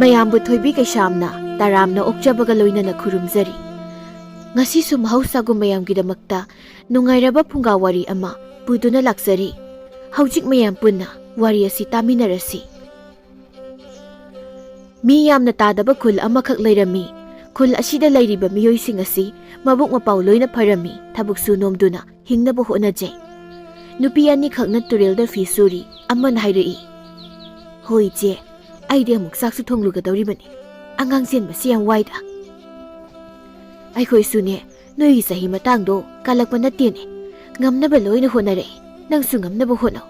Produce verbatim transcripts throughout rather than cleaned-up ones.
ꯃꯌꯥꯝꯕꯨ ꯊꯣꯏꯕꯤ ꯀꯩꯁꯥꯝꯅ ꯇꯔꯥꯝꯅ ꯑꯣꯛꯆꯕꯒ ꯂꯣꯏꯅꯅ ꯈꯨꯔꯨꯝꯖꯔꯤ꯫ ꯉꯁꯤꯁꯨ ꯃꯍꯧꯁꯥꯒꯨꯝ ꯃꯌꯥꯝꯒꯤꯗꯃꯛꯇ ꯅꯨꯡꯉꯥꯏꯔꯕ ꯐꯨꯡꯒꯥ ꯋꯥꯔꯤ ꯑꯃ ꯄꯨꯗꯨꯅ ꯂꯥꯛꯆꯔꯤ꯫ ꯍꯧꯖꯤꯛ ꯃꯌꯥꯝ ꯄꯨꯟꯅ ꯋꯥꯔꯤ ꯑꯁꯤ ꯇꯥꯃꯤꯟꯅꯔꯁꯤ꯫ ꯃꯤ ꯌꯥꯝꯅ ꯇꯥꯗꯕ ꯈꯨꯜ ꯑꯃꯈꯛ ꯂꯩꯔꯝꯃꯤ꯫ ꯈꯨꯜ ꯑꯁꯤꯗ ꯂꯩꯔꯤꯕ ꯃꯤꯑꯣꯏꯁꯤꯡ ꯑꯁꯤ ꯃꯕꯨꯛ ꯃꯄꯥꯎ ꯂꯣꯏꯅ ꯐꯔꯝꯃꯤ, ꯊꯕꯛ ꯁꯨ ꯅꯣꯝꯗꯨꯅ ꯍꯤꯡꯅꯕ ꯍꯣꯠꯅꯖꯩ꯫ ꯅꯨꯄꯤ ꯑꯅꯤꯈꯛꯅ ꯇꯨꯔꯦꯜꯗ ꯐꯤ ꯁꯨꯔꯤ꯫ ꯑꯃꯅ ꯍꯥꯏꯔꯛꯏ, "ꯍꯣꯏ ꯏꯆꯦ, ꯑꯩꯗꯤ ꯑꯃꯨꯛ ꯆꯥꯛꯁꯨ ꯊꯣꯡꯂꯨꯒꯗꯧꯔꯤꯕꯅꯤ꯫ ꯑꯉꯥꯡ ꯆꯦꯟꯕꯁꯤ ꯌꯥꯝ ꯋꯥꯏꯗ꯫ ꯑꯩꯈꯣꯏꯁꯨꯅꯦ, ꯅꯣꯏꯒꯤ ꯆꯍꯤ ꯃꯇꯥꯡꯗꯣ ꯀꯥꯜꯂꯛꯄ ꯅꯠꯇꯦꯅꯦ꯫ ꯉꯝꯅꯕ ꯂꯣꯏꯅ ꯍꯣꯠꯅꯔꯦ꯫ ꯅꯪꯁꯨ ꯉꯝꯅꯕ ꯍꯣꯠꯅꯧ꯫"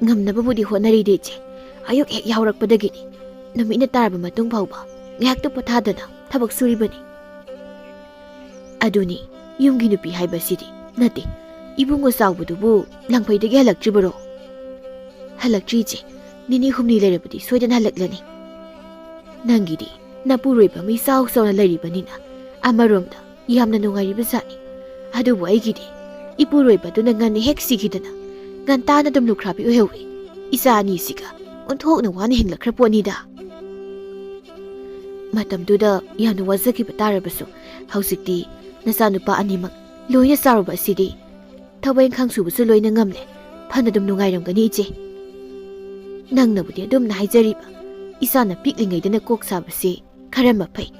"ꯉꯝꯅꯕꯕꯨꯗꯤ ꯍꯣꯠꯅꯔꯤꯗꯤ ꯏꯆꯦ꯫ ꯑꯌꯨꯛ ꯍꯦꯛ ꯌꯥꯍꯧꯔꯛꯄꯗꯒꯤꯅꯤ ꯅꯨꯃꯤꯠꯅ ꯇꯥꯔꯕ ꯃꯇꯨꯡ ꯐꯥꯎꯕ ꯉꯥꯏꯍꯥꯛꯇ ꯄꯣꯊꯥꯗꯅ ꯊꯕꯛ ꯁꯨꯔꯤꯕꯅꯤ꯫" "ꯑꯗꯨꯅꯤ, ꯌꯨꯝꯒꯤ ꯅꯨꯄꯤ ꯍꯥꯏꯕꯁꯤꯗꯤ꯫ ꯅꯠꯇꯦ, ꯏꯕꯨꯡꯉꯣ ꯆꯥꯎꯕꯗꯨꯕꯨ ꯂꯪꯐꯩꯗꯒꯤ ꯍꯜꯂꯛꯇ꯭ꯔꯤꯕꯔꯣ?" "ꯍꯜꯂꯛꯇ꯭ꯔꯤ ꯏꯆꯦ꯫ ꯅꯤꯅꯤ ꯍꯨꯝꯅꯤ ꯂꯩꯔꯕꯗꯤ ꯁꯣꯏꯗꯅ ꯍꯜꯂꯛꯂꯅꯤ꯫" "ꯅꯪꯒꯤꯗꯤ ꯅꯄꯨꯔꯣꯏꯕ ꯃꯤ ꯆꯥꯎ ꯆꯥꯎꯅ ꯂꯩꯔꯤꯕꯅꯤꯅ ꯑꯃꯔꯣꯝꯗ ꯌꯥꯝꯅ ꯅꯨꯡꯉꯥꯏꯔꯤꯕ ꯖꯥꯠꯅꯤ꯫ ꯑꯗꯨꯕꯨ ꯑꯩꯒꯤꯗꯤ ꯏꯄꯨꯔꯣꯏꯕꯗꯨꯅ ꯉꯟꯅ ꯍꯦꯛ ꯁꯤꯈꯤꯗꯅ ꯉꯟꯇꯥꯅ ꯑꯗꯨꯝ ꯂꯨꯈ꯭ꯔꯥꯕꯤ ꯑꯣꯏꯍꯧꯏ꯫ ꯏꯆꯥ ꯑꯅꯤꯁꯤꯒ ꯑꯣꯟꯊꯣꯛꯅ ꯋꯥꯅ ꯍꯤꯡꯂꯛꯈ꯭ꯔ ꯄꯣꯠꯅꯤꯗ꯫" "ꯃꯇꯝꯗꯨꯗ ꯌꯥꯝꯅ ꯋꯥꯖꯈꯤꯕ ꯇꯥꯔꯕꯁꯨ ꯍꯧꯖꯤꯛꯇꯤ ꯅꯆꯥꯅꯨꯄꯥ ꯑꯅꯤꯃꯛ ꯂꯣꯏꯅ ꯆꯥꯎꯔꯕ ꯑꯁꯤꯗꯤ ꯊꯕꯛ ꯏꯪꯈꯥꯡ ꯁꯨꯕꯁꯨ ꯂꯣꯏꯅ ꯉꯝꯂꯦ꯫ ꯐꯅ ꯑꯗꯨꯝ ꯅꯨꯡꯉꯥꯏꯔꯝꯒꯅꯤ ꯏꯆꯦ꯫" "ꯅꯪꯅꯕꯨꯗꯤ ꯑꯗꯨꯝꯅ ꯍꯥꯏꯖꯔꯤꯕ, ꯏꯆꯥꯅ ꯄꯤꯛꯂꯤꯉꯩꯗꯅ ꯀꯣꯛ ꯁꯥꯕꯁꯦ ꯈꯔ ꯃꯐꯩ꯫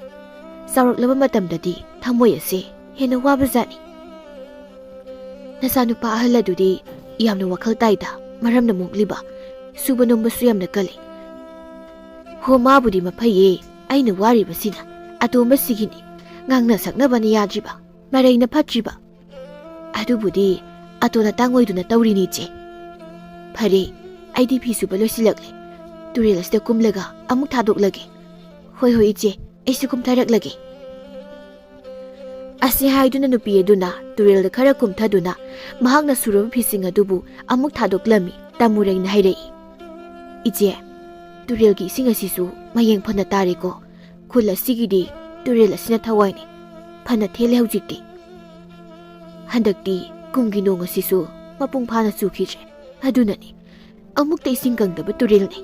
ꯆꯥꯎꯔꯛꯂꯕ ꯃꯇꯝꯗꯗꯤ ꯊꯃꯣꯏ ꯑꯁꯦ ꯍꯦꯟꯅ ꯋꯥꯕꯖꯥꯠꯅꯤ꯫ ꯅꯆꯥꯅꯨꯄꯥ ꯑꯍꯜ ꯑꯗꯨꯗꯤ ꯌꯥꯝꯅ ꯋꯥꯈꯜ ꯇꯥꯏꯗ, ꯃꯔꯝꯅ ꯃꯣꯛꯂꯤꯕ, ꯁꯨꯕ ꯅꯣꯝꯕꯁꯨ ꯌꯥꯝꯅ ꯀꯜꯂꯤ꯫" "ꯍꯣ, ꯃꯥꯕꯨꯗꯤ ꯃꯐꯩꯌꯦ, ꯑꯩꯅ ꯋꯥꯔꯤꯕꯁꯤꯅ ꯑꯇꯣꯝꯕꯁꯤꯒꯤꯅꯤ꯫ ꯉꯥꯡꯅ ꯁꯛꯅꯕꯅ ꯌꯥꯗ꯭ꯔꯤꯕ, ꯃꯔꯩꯅ ꯐꯠꯇ꯭ꯔꯤꯕ꯫ ꯑꯗꯨꯕꯨꯗꯤ ꯑꯇꯣꯟ ꯑꯇꯥꯡ ꯑꯣꯏꯗꯨꯅ ꯇꯧꯔꯤꯅꯤ ꯏꯆꯦ꯫ ꯐꯔꯦ, ꯑꯩꯗꯤ ꯐꯤ ꯁꯨꯕ ꯂꯣꯏꯁꯤꯜꯂꯛꯂꯦ꯫ ꯇꯨꯔꯦꯜ ꯑꯁꯤꯗ ꯀꯨꯝꯂꯒ ꯑꯃꯨꯛ ꯊꯥꯗꯣꯛꯂꯒꯦ꯫" "ꯍꯣꯏ ꯍꯣꯏ ꯏꯆꯦ, ꯑꯩꯁꯨ ꯀꯨꯝꯊꯔꯛꯂꯒꯦ꯫" ꯑꯁꯤ ꯍꯥꯏꯗꯨꯅ ꯅꯨꯄꯤ ꯑꯗꯨꯅ ꯇꯨꯔꯦꯜꯗ ꯈꯔ ꯀꯨꯝꯊꯗꯨꯅ ꯃꯍꯥꯛꯅ ꯁꯨꯔꯕ ꯐꯤꯁꯤꯡ ꯑꯗꯨꯕꯨ ꯑꯃꯨꯛ ꯊꯥꯗꯣꯛꯂꯝꯃꯤ꯫ ꯇꯥꯃꯨꯔꯩꯅ ꯍꯥꯏꯔꯛꯏ, "ꯏꯆꯦ, ꯇꯨꯔꯦꯜꯒꯤ ꯏꯁꯤꯡ ꯑꯁꯤꯁꯨ ꯃꯌꯦꯡ ꯐꯅ ꯇꯥꯔꯦꯀꯣ꯫ ꯈꯨꯜ ꯑꯁꯤꯒꯤꯗꯤ ꯇꯨꯔꯦꯜ ꯑꯁꯤꯅ ꯊꯋꯥꯏꯅꯤ꯫ ꯐꯅ ꯊꯦꯜꯂꯦ ꯍꯧꯖꯤꯛꯇꯤ꯫ ꯍꯟꯗꯛꯇꯤ ꯀꯨꯝꯒꯤ ꯅꯣꯡ ꯑꯁꯤꯁꯨ ꯃꯄꯨꯡ ꯐꯥꯅ ꯆꯨꯈꯤꯗ꯭ꯔꯦ꯫ ꯑꯗꯨꯅꯅꯤ ꯑꯃꯨꯛꯇ ꯏꯁꯤꯡ ꯀꯪꯗꯕ ꯇꯨꯔꯦꯜꯅꯤ꯫"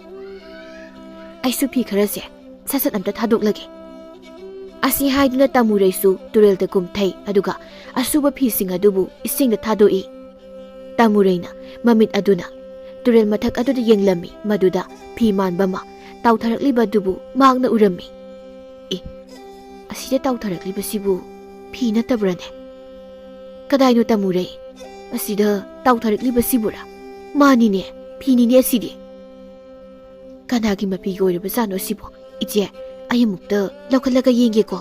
ꯑꯩꯁꯨ ꯐꯤ ꯈꯔꯁꯦ ꯁꯠ ꯁꯠ ꯑꯝꯇ ꯊꯥꯗꯣꯛꯂꯒꯦ꯫ ꯑꯁꯤ ꯍꯥꯏꯗꯨꯅ ꯇꯥꯃꯨꯔꯩꯁꯨ ꯇꯨꯔꯦꯜꯗ ꯀꯨꯝꯊꯩ, ꯑꯗꯨꯒ ꯑꯁꯨꯕ ꯐꯤꯁꯤꯡ ꯑꯗꯨꯕꯨ ꯏꯁꯤꯡꯗ ꯊꯥꯗꯣꯛꯏ꯫ ꯇꯥꯃꯨꯔꯩꯅ ꯃꯃꯤꯠ ꯑꯗꯨꯅ ꯇꯨꯔꯦꯜ ꯃꯊꯛ ꯑꯗꯨꯗ ꯌꯦꯡꯂꯝꯃꯤ, ꯃꯗꯨꯗ ꯐꯤ ꯃꯥꯟꯕ ꯑꯃ ꯇꯥꯎꯊꯔꯛꯂꯤꯕ ꯑꯗꯨꯕꯨ ꯃꯍꯥꯛꯅ ꯎꯔꯝꯃꯤ꯫ "ꯑꯦ, ꯑꯁꯤꯗ ꯇꯥꯎꯊꯔꯛꯂꯤꯕꯁꯤꯕꯨ ꯐꯤ ꯅꯠꯇꯕ꯭ꯔꯥꯅꯦ? ꯀꯗꯥꯏꯅꯣ ꯇꯥꯃꯨꯔꯩ? ꯑꯁꯤꯗ ꯇꯥꯎꯊꯔꯛꯂꯤꯕꯁꯤꯕꯨꯔꯥ? ꯃꯥꯅꯤꯅꯦ, ꯐꯤꯅꯤꯅꯦ ꯑꯁꯤꯗꯤ꯫ ꯀꯅꯥꯒꯤ ꯃꯄꯤꯒꯤ ꯑꯣꯏꯔꯕꯖꯥꯠꯅꯣ ꯑꯁꯤꯕꯣ? ꯏꯆꯦ, ꯑꯩ ꯑꯃꯨꯛꯇ ꯂꯧꯈꯠꯂꯒ ꯌꯦꯡꯒꯦꯀꯣ꯫"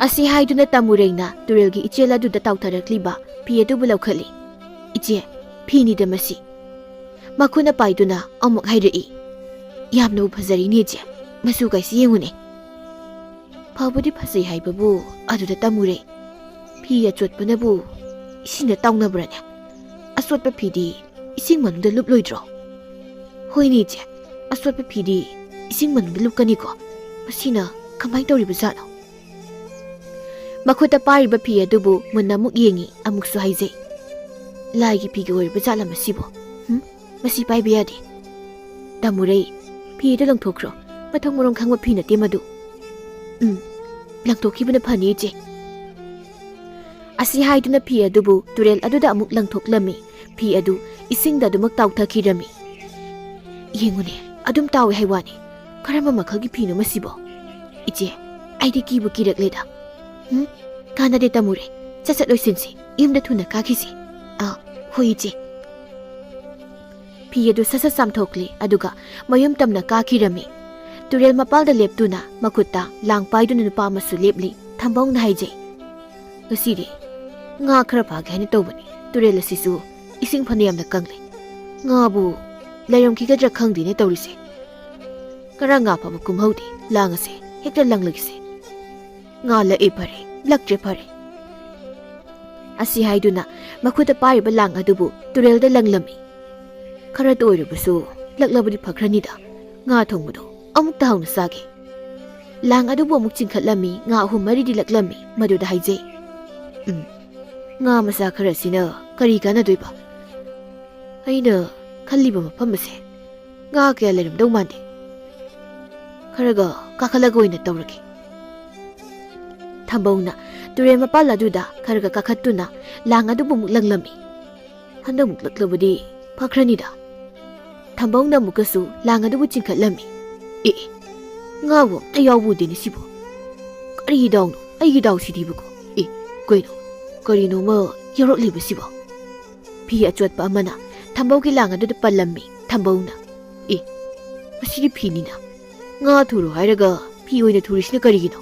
ꯑꯁꯤ ꯍꯥꯏꯗꯨꯅ ꯇꯥꯃꯨꯔꯩꯅ ꯇꯨꯔꯦꯜꯒꯤ ꯏꯆꯦꯜ ꯑꯗꯨꯗ ꯇꯥꯎꯊꯔꯛꯂꯤꯕ ꯐꯤ ꯑꯗꯨꯕꯨ ꯂꯧꯈꯠꯂꯤ꯫ "ꯏꯆꯦ, ꯐꯤꯅꯤꯗ ꯃꯁꯤ꯫" ꯃꯈꯨꯠꯅ ꯄꯥꯏꯗꯨꯅ ꯑꯃꯨꯛ ꯍꯥꯏꯔꯛꯏ꯫ "ꯌꯥꯝꯅꯕꯨ ꯐꯖꯔꯤꯅꯦ ꯏꯆꯦ, ꯃꯆꯨ ꯀꯥꯏꯁꯤ ꯌꯦꯡꯉꯨꯅꯦ꯫" ꯐꯕꯨꯗꯤ ꯐꯖꯩ ꯍꯥꯏꯕꯕꯨ ꯑꯗꯨꯗ ꯇꯥꯃꯨꯔꯩ꯫ ꯐꯤ ꯑꯆꯣꯠꯄꯅꯕꯨ ꯏꯁꯤꯡꯗ ꯇꯥꯎꯅꯕ꯭ꯔꯅꯦ? ꯑꯆꯣꯠꯄ ꯐꯤꯗꯤ ꯏꯁꯤꯡ ꯃꯅꯨꯡꯗ ꯂꯨꯞꯂꯣꯏꯗ꯭ꯔꯣ? ꯍꯣꯏꯅꯦ ꯏꯆꯦ, ꯑꯆꯣꯠꯄ ꯐꯤꯗꯤ ꯏꯁꯤꯡ ꯃꯅꯨꯡꯗ ꯂꯨꯞꯀꯅꯤꯀꯣ꯫ ꯃꯁꯤꯅ ꯀꯃꯥꯏꯅ ꯇꯧꯔꯤꯕꯖꯥꯠꯅꯣ? ꯃꯈꯨꯠꯇ ꯄꯥꯏꯔꯤꯕ ꯐꯤ ꯑꯗꯨꯕꯨ ꯃꯨꯟꯅ ꯑꯃꯨꯛ ꯌꯦꯡꯉꯤ, ꯑꯃꯨꯛꯁꯨ ꯍꯥꯏꯖꯩ꯫ "ꯂꯥꯏꯒꯤ ꯐꯤꯒ ꯑꯣꯏꯔꯕ ꯖꯥꯠꯂ ꯃꯁꯤꯕꯣ? ꯍꯨꯝ? ꯃꯁꯤ ꯄꯥꯏꯕ ꯌꯥꯗꯦ꯫ ꯇꯥꯃꯨꯔꯩ, ꯐꯤ ꯑꯗꯨ ꯂꯪꯊꯣꯛꯈ꯭ꯔꯣ꯫ ꯃꯊꯣꯡ ꯃꯔꯣꯡ ꯈꯪꯕ ꯐꯤ ꯅꯠꯇꯦ ꯃꯗꯨ꯫" "ꯎꯝ, ꯂꯪꯊꯣꯛꯈꯤꯕꯅ ꯐꯅꯤ, ꯏꯆꯦ꯫" ꯑꯁꯤ ꯍꯥꯏꯗꯨꯅ ꯐꯤ ꯑꯗꯨꯕꯨ ꯇꯨꯔꯦꯜ ꯑꯗꯨꯗ ꯑꯃꯨꯛ ꯂꯪꯊꯣꯛꯂꯝꯃꯤ꯫ ꯐꯤ ꯑꯗꯨ ꯏꯁꯤꯡꯗ ꯑꯗꯨꯃꯛ ꯇꯥꯎꯊꯈꯤꯔꯝꯃꯤ꯫ "ꯌꯦꯡꯉꯨꯅꯦ, ꯑꯗꯨꯝ ꯇꯥꯎꯏ ꯍꯥꯏ ꯋꯥꯅꯤ꯫ ꯀꯔꯝꯕ ꯃꯈꯜꯒꯤ ꯐꯤꯅꯣ ꯃꯁꯤꯕꯣ? ꯏꯆꯦ, ꯑꯩꯗꯤ ꯀꯤꯕꯨ ꯀꯤꯔꯛꯂꯦꯗ꯫ ꯎꯝ, ꯀꯥꯟꯅꯗꯦ ꯇꯥꯃꯨꯔꯩ, ꯁꯠ ꯁꯠ ꯂꯣꯏꯁꯤꯟꯁꯤ, ꯌꯨꯝꯗ ꯊꯨꯅ ꯀꯥꯈꯤꯁꯤ꯫" "ꯑꯥ, ꯍꯣꯏ ꯏꯆꯦ꯫" ꯐꯤ ꯑꯗꯨ ꯁꯠ ꯁꯠ ꯆꯥꯝꯊꯣꯛꯂꯦ, ꯑꯗꯨꯒ ꯃꯌꯨꯝ ꯇꯝꯅ ꯀꯥꯈꯤꯔꯝꯃꯤ꯫ ꯇꯨꯔꯦꯜ ꯃꯄꯥꯜꯗ ꯂꯦꯞꯇꯨꯅ ꯃꯈꯨꯠꯇ ꯂꯥꯡ ꯄꯥꯏꯗꯨꯅ ꯅꯨꯄꯥ ꯑꯃꯁꯨ ꯂꯦꯞꯂꯤ꯫ ꯊꯝꯕꯧꯅ ꯍꯥꯏꯖꯩ, "ꯉꯁꯤꯗꯤ ꯉꯥ ꯈꯔ ꯐꯥꯒꯦ ꯍꯥꯏꯅ ꯇꯧꯕꯅꯤ꯫ ꯇꯨꯔꯦꯜ ꯑꯁꯤꯁꯨ ꯏꯁꯤꯡ ꯐꯅ ꯌꯥꯝꯅ ꯀꯪꯂꯦ꯫ ꯉꯥꯕꯨ ꯂꯩꯔꯝꯈꯤꯒꯗ꯭ꯔꯥ ꯈꯪꯗꯦꯅꯦ ꯇꯧꯔꯤꯁꯦ꯫ ꯈꯔ ꯉꯥ ꯐꯥꯕ ꯀꯨꯝꯍꯧꯗꯦ, ꯂꯥꯡ ꯑꯁꯦ ꯍꯦꯛꯇ ꯂꯪꯂꯒꯤꯁꯦ꯫ ꯉꯥ ꯂꯛꯑꯦ ꯐꯔꯦ, ꯂꯛꯇ꯭ꯔꯦ ꯐꯔꯦ꯫" ꯑꯁꯤ ꯍꯥꯏꯗꯨꯅ ꯃꯈꯨꯠꯇ ꯄꯥꯏꯔꯤꯕ ꯂꯥꯡ ꯑꯗꯨꯕꯨ ꯇꯨꯔꯦꯜꯗ ꯂꯪꯂꯝꯃꯤ꯫ "ꯈꯔꯇ ꯑꯣꯏꯔꯕꯁꯨ ꯂꯛꯂꯕꯗꯤ ꯐꯈ꯭ꯔꯅꯤꯗ, ꯉꯥ ꯊꯣꯡꯕꯗꯣ ꯑꯃꯨꯛꯇ ꯍꯥꯎꯅ ꯆꯥꯒꯦ꯫" ꯂꯥꯡ ꯑꯗꯨꯕꯨ ꯑꯃꯨꯛ ꯆꯤꯡꯈꯠꯂꯝꯃꯤ, ꯉꯥ ꯑꯍꯨꯝ ꯃꯔꯤꯗꯤ ꯂꯛꯂꯝꯃꯤ꯫ ꯃꯗꯨꯗ ꯍꯥꯏꯖꯩ, "ꯎꯝ, ꯉꯥ ꯃꯆꯥ ꯈꯔꯁꯤꯅ ꯀꯔꯤ ꯀꯥꯟꯅꯗꯣꯏꯕ? ꯑꯩꯅ ꯈꯜꯂꯤꯕ ꯃꯐꯝ ꯑꯁꯦ ꯉꯥ ꯀꯌꯥ ꯂꯩꯔꯝꯗꯧ ꯃꯥꯟꯗꯦ꯫ ꯈꯔꯒ ꯀꯥꯈꯠꯂꯒ ꯑꯣꯏꯅ ꯇꯧꯔꯒꯦ꯫ ꯊꯝꯕꯧꯅ ꯇꯨꯔꯦꯜ ꯃꯄꯥꯜ ꯑꯗꯨꯗ ꯈꯔꯒ ꯀꯥꯈꯠꯇꯨꯅ ꯂꯥꯡ ꯑꯗꯨꯕꯨ ꯑꯃꯨꯛ ꯂꯪꯂꯝꯃꯤ꯫ ꯍꯟꯗꯛ ꯑꯃꯨꯛ ꯂꯛꯂꯕꯗꯤ ꯐꯈ꯭ꯔꯅꯤꯗ꯫ ꯊꯝꯕꯧꯅ ꯑꯃꯨꯛꯀꯁꯨ ꯂꯥꯡ ꯑꯗꯨꯕꯨ ꯆꯤꯡꯈꯠꯂꯝꯃꯤ꯫ ꯑꯦ, ꯉꯥꯕꯨ ꯑꯝꯇ ꯌꯥꯎꯕ ꯎꯗꯦꯅꯦ ꯁꯤꯕꯨ꯫ ꯀꯔꯤ ꯗꯥꯎꯅꯣ? ꯑꯩꯒꯤ ꯗꯥꯎꯁꯤꯗꯤꯕꯀꯣ꯫ ꯑꯦ, ꯀꯩꯅꯣ? ꯀꯔꯤꯅꯣꯃ ꯌꯥꯎꯔꯛꯂꯤꯕꯁꯤꯕꯣ? ꯐꯤ ꯑꯆꯣꯠꯄ ꯑꯃꯅ ꯊꯝꯕꯧꯒꯤ ꯂꯥꯡ ꯑꯗꯨꯗ ꯄꯜꯂꯝꯃꯤ꯫ ꯊꯝꯕꯧꯅ, "ꯑꯦ, ꯃꯁꯤꯗꯤ ꯐꯤꯅꯤꯅ꯫ ꯉꯥ ꯊꯨꯔꯣ ꯍꯥꯏꯔꯒ ꯐꯤ ꯑꯣꯏꯅ ꯊꯨꯔꯤꯁꯤꯅ ꯀꯔꯤꯒꯤꯅꯣ?"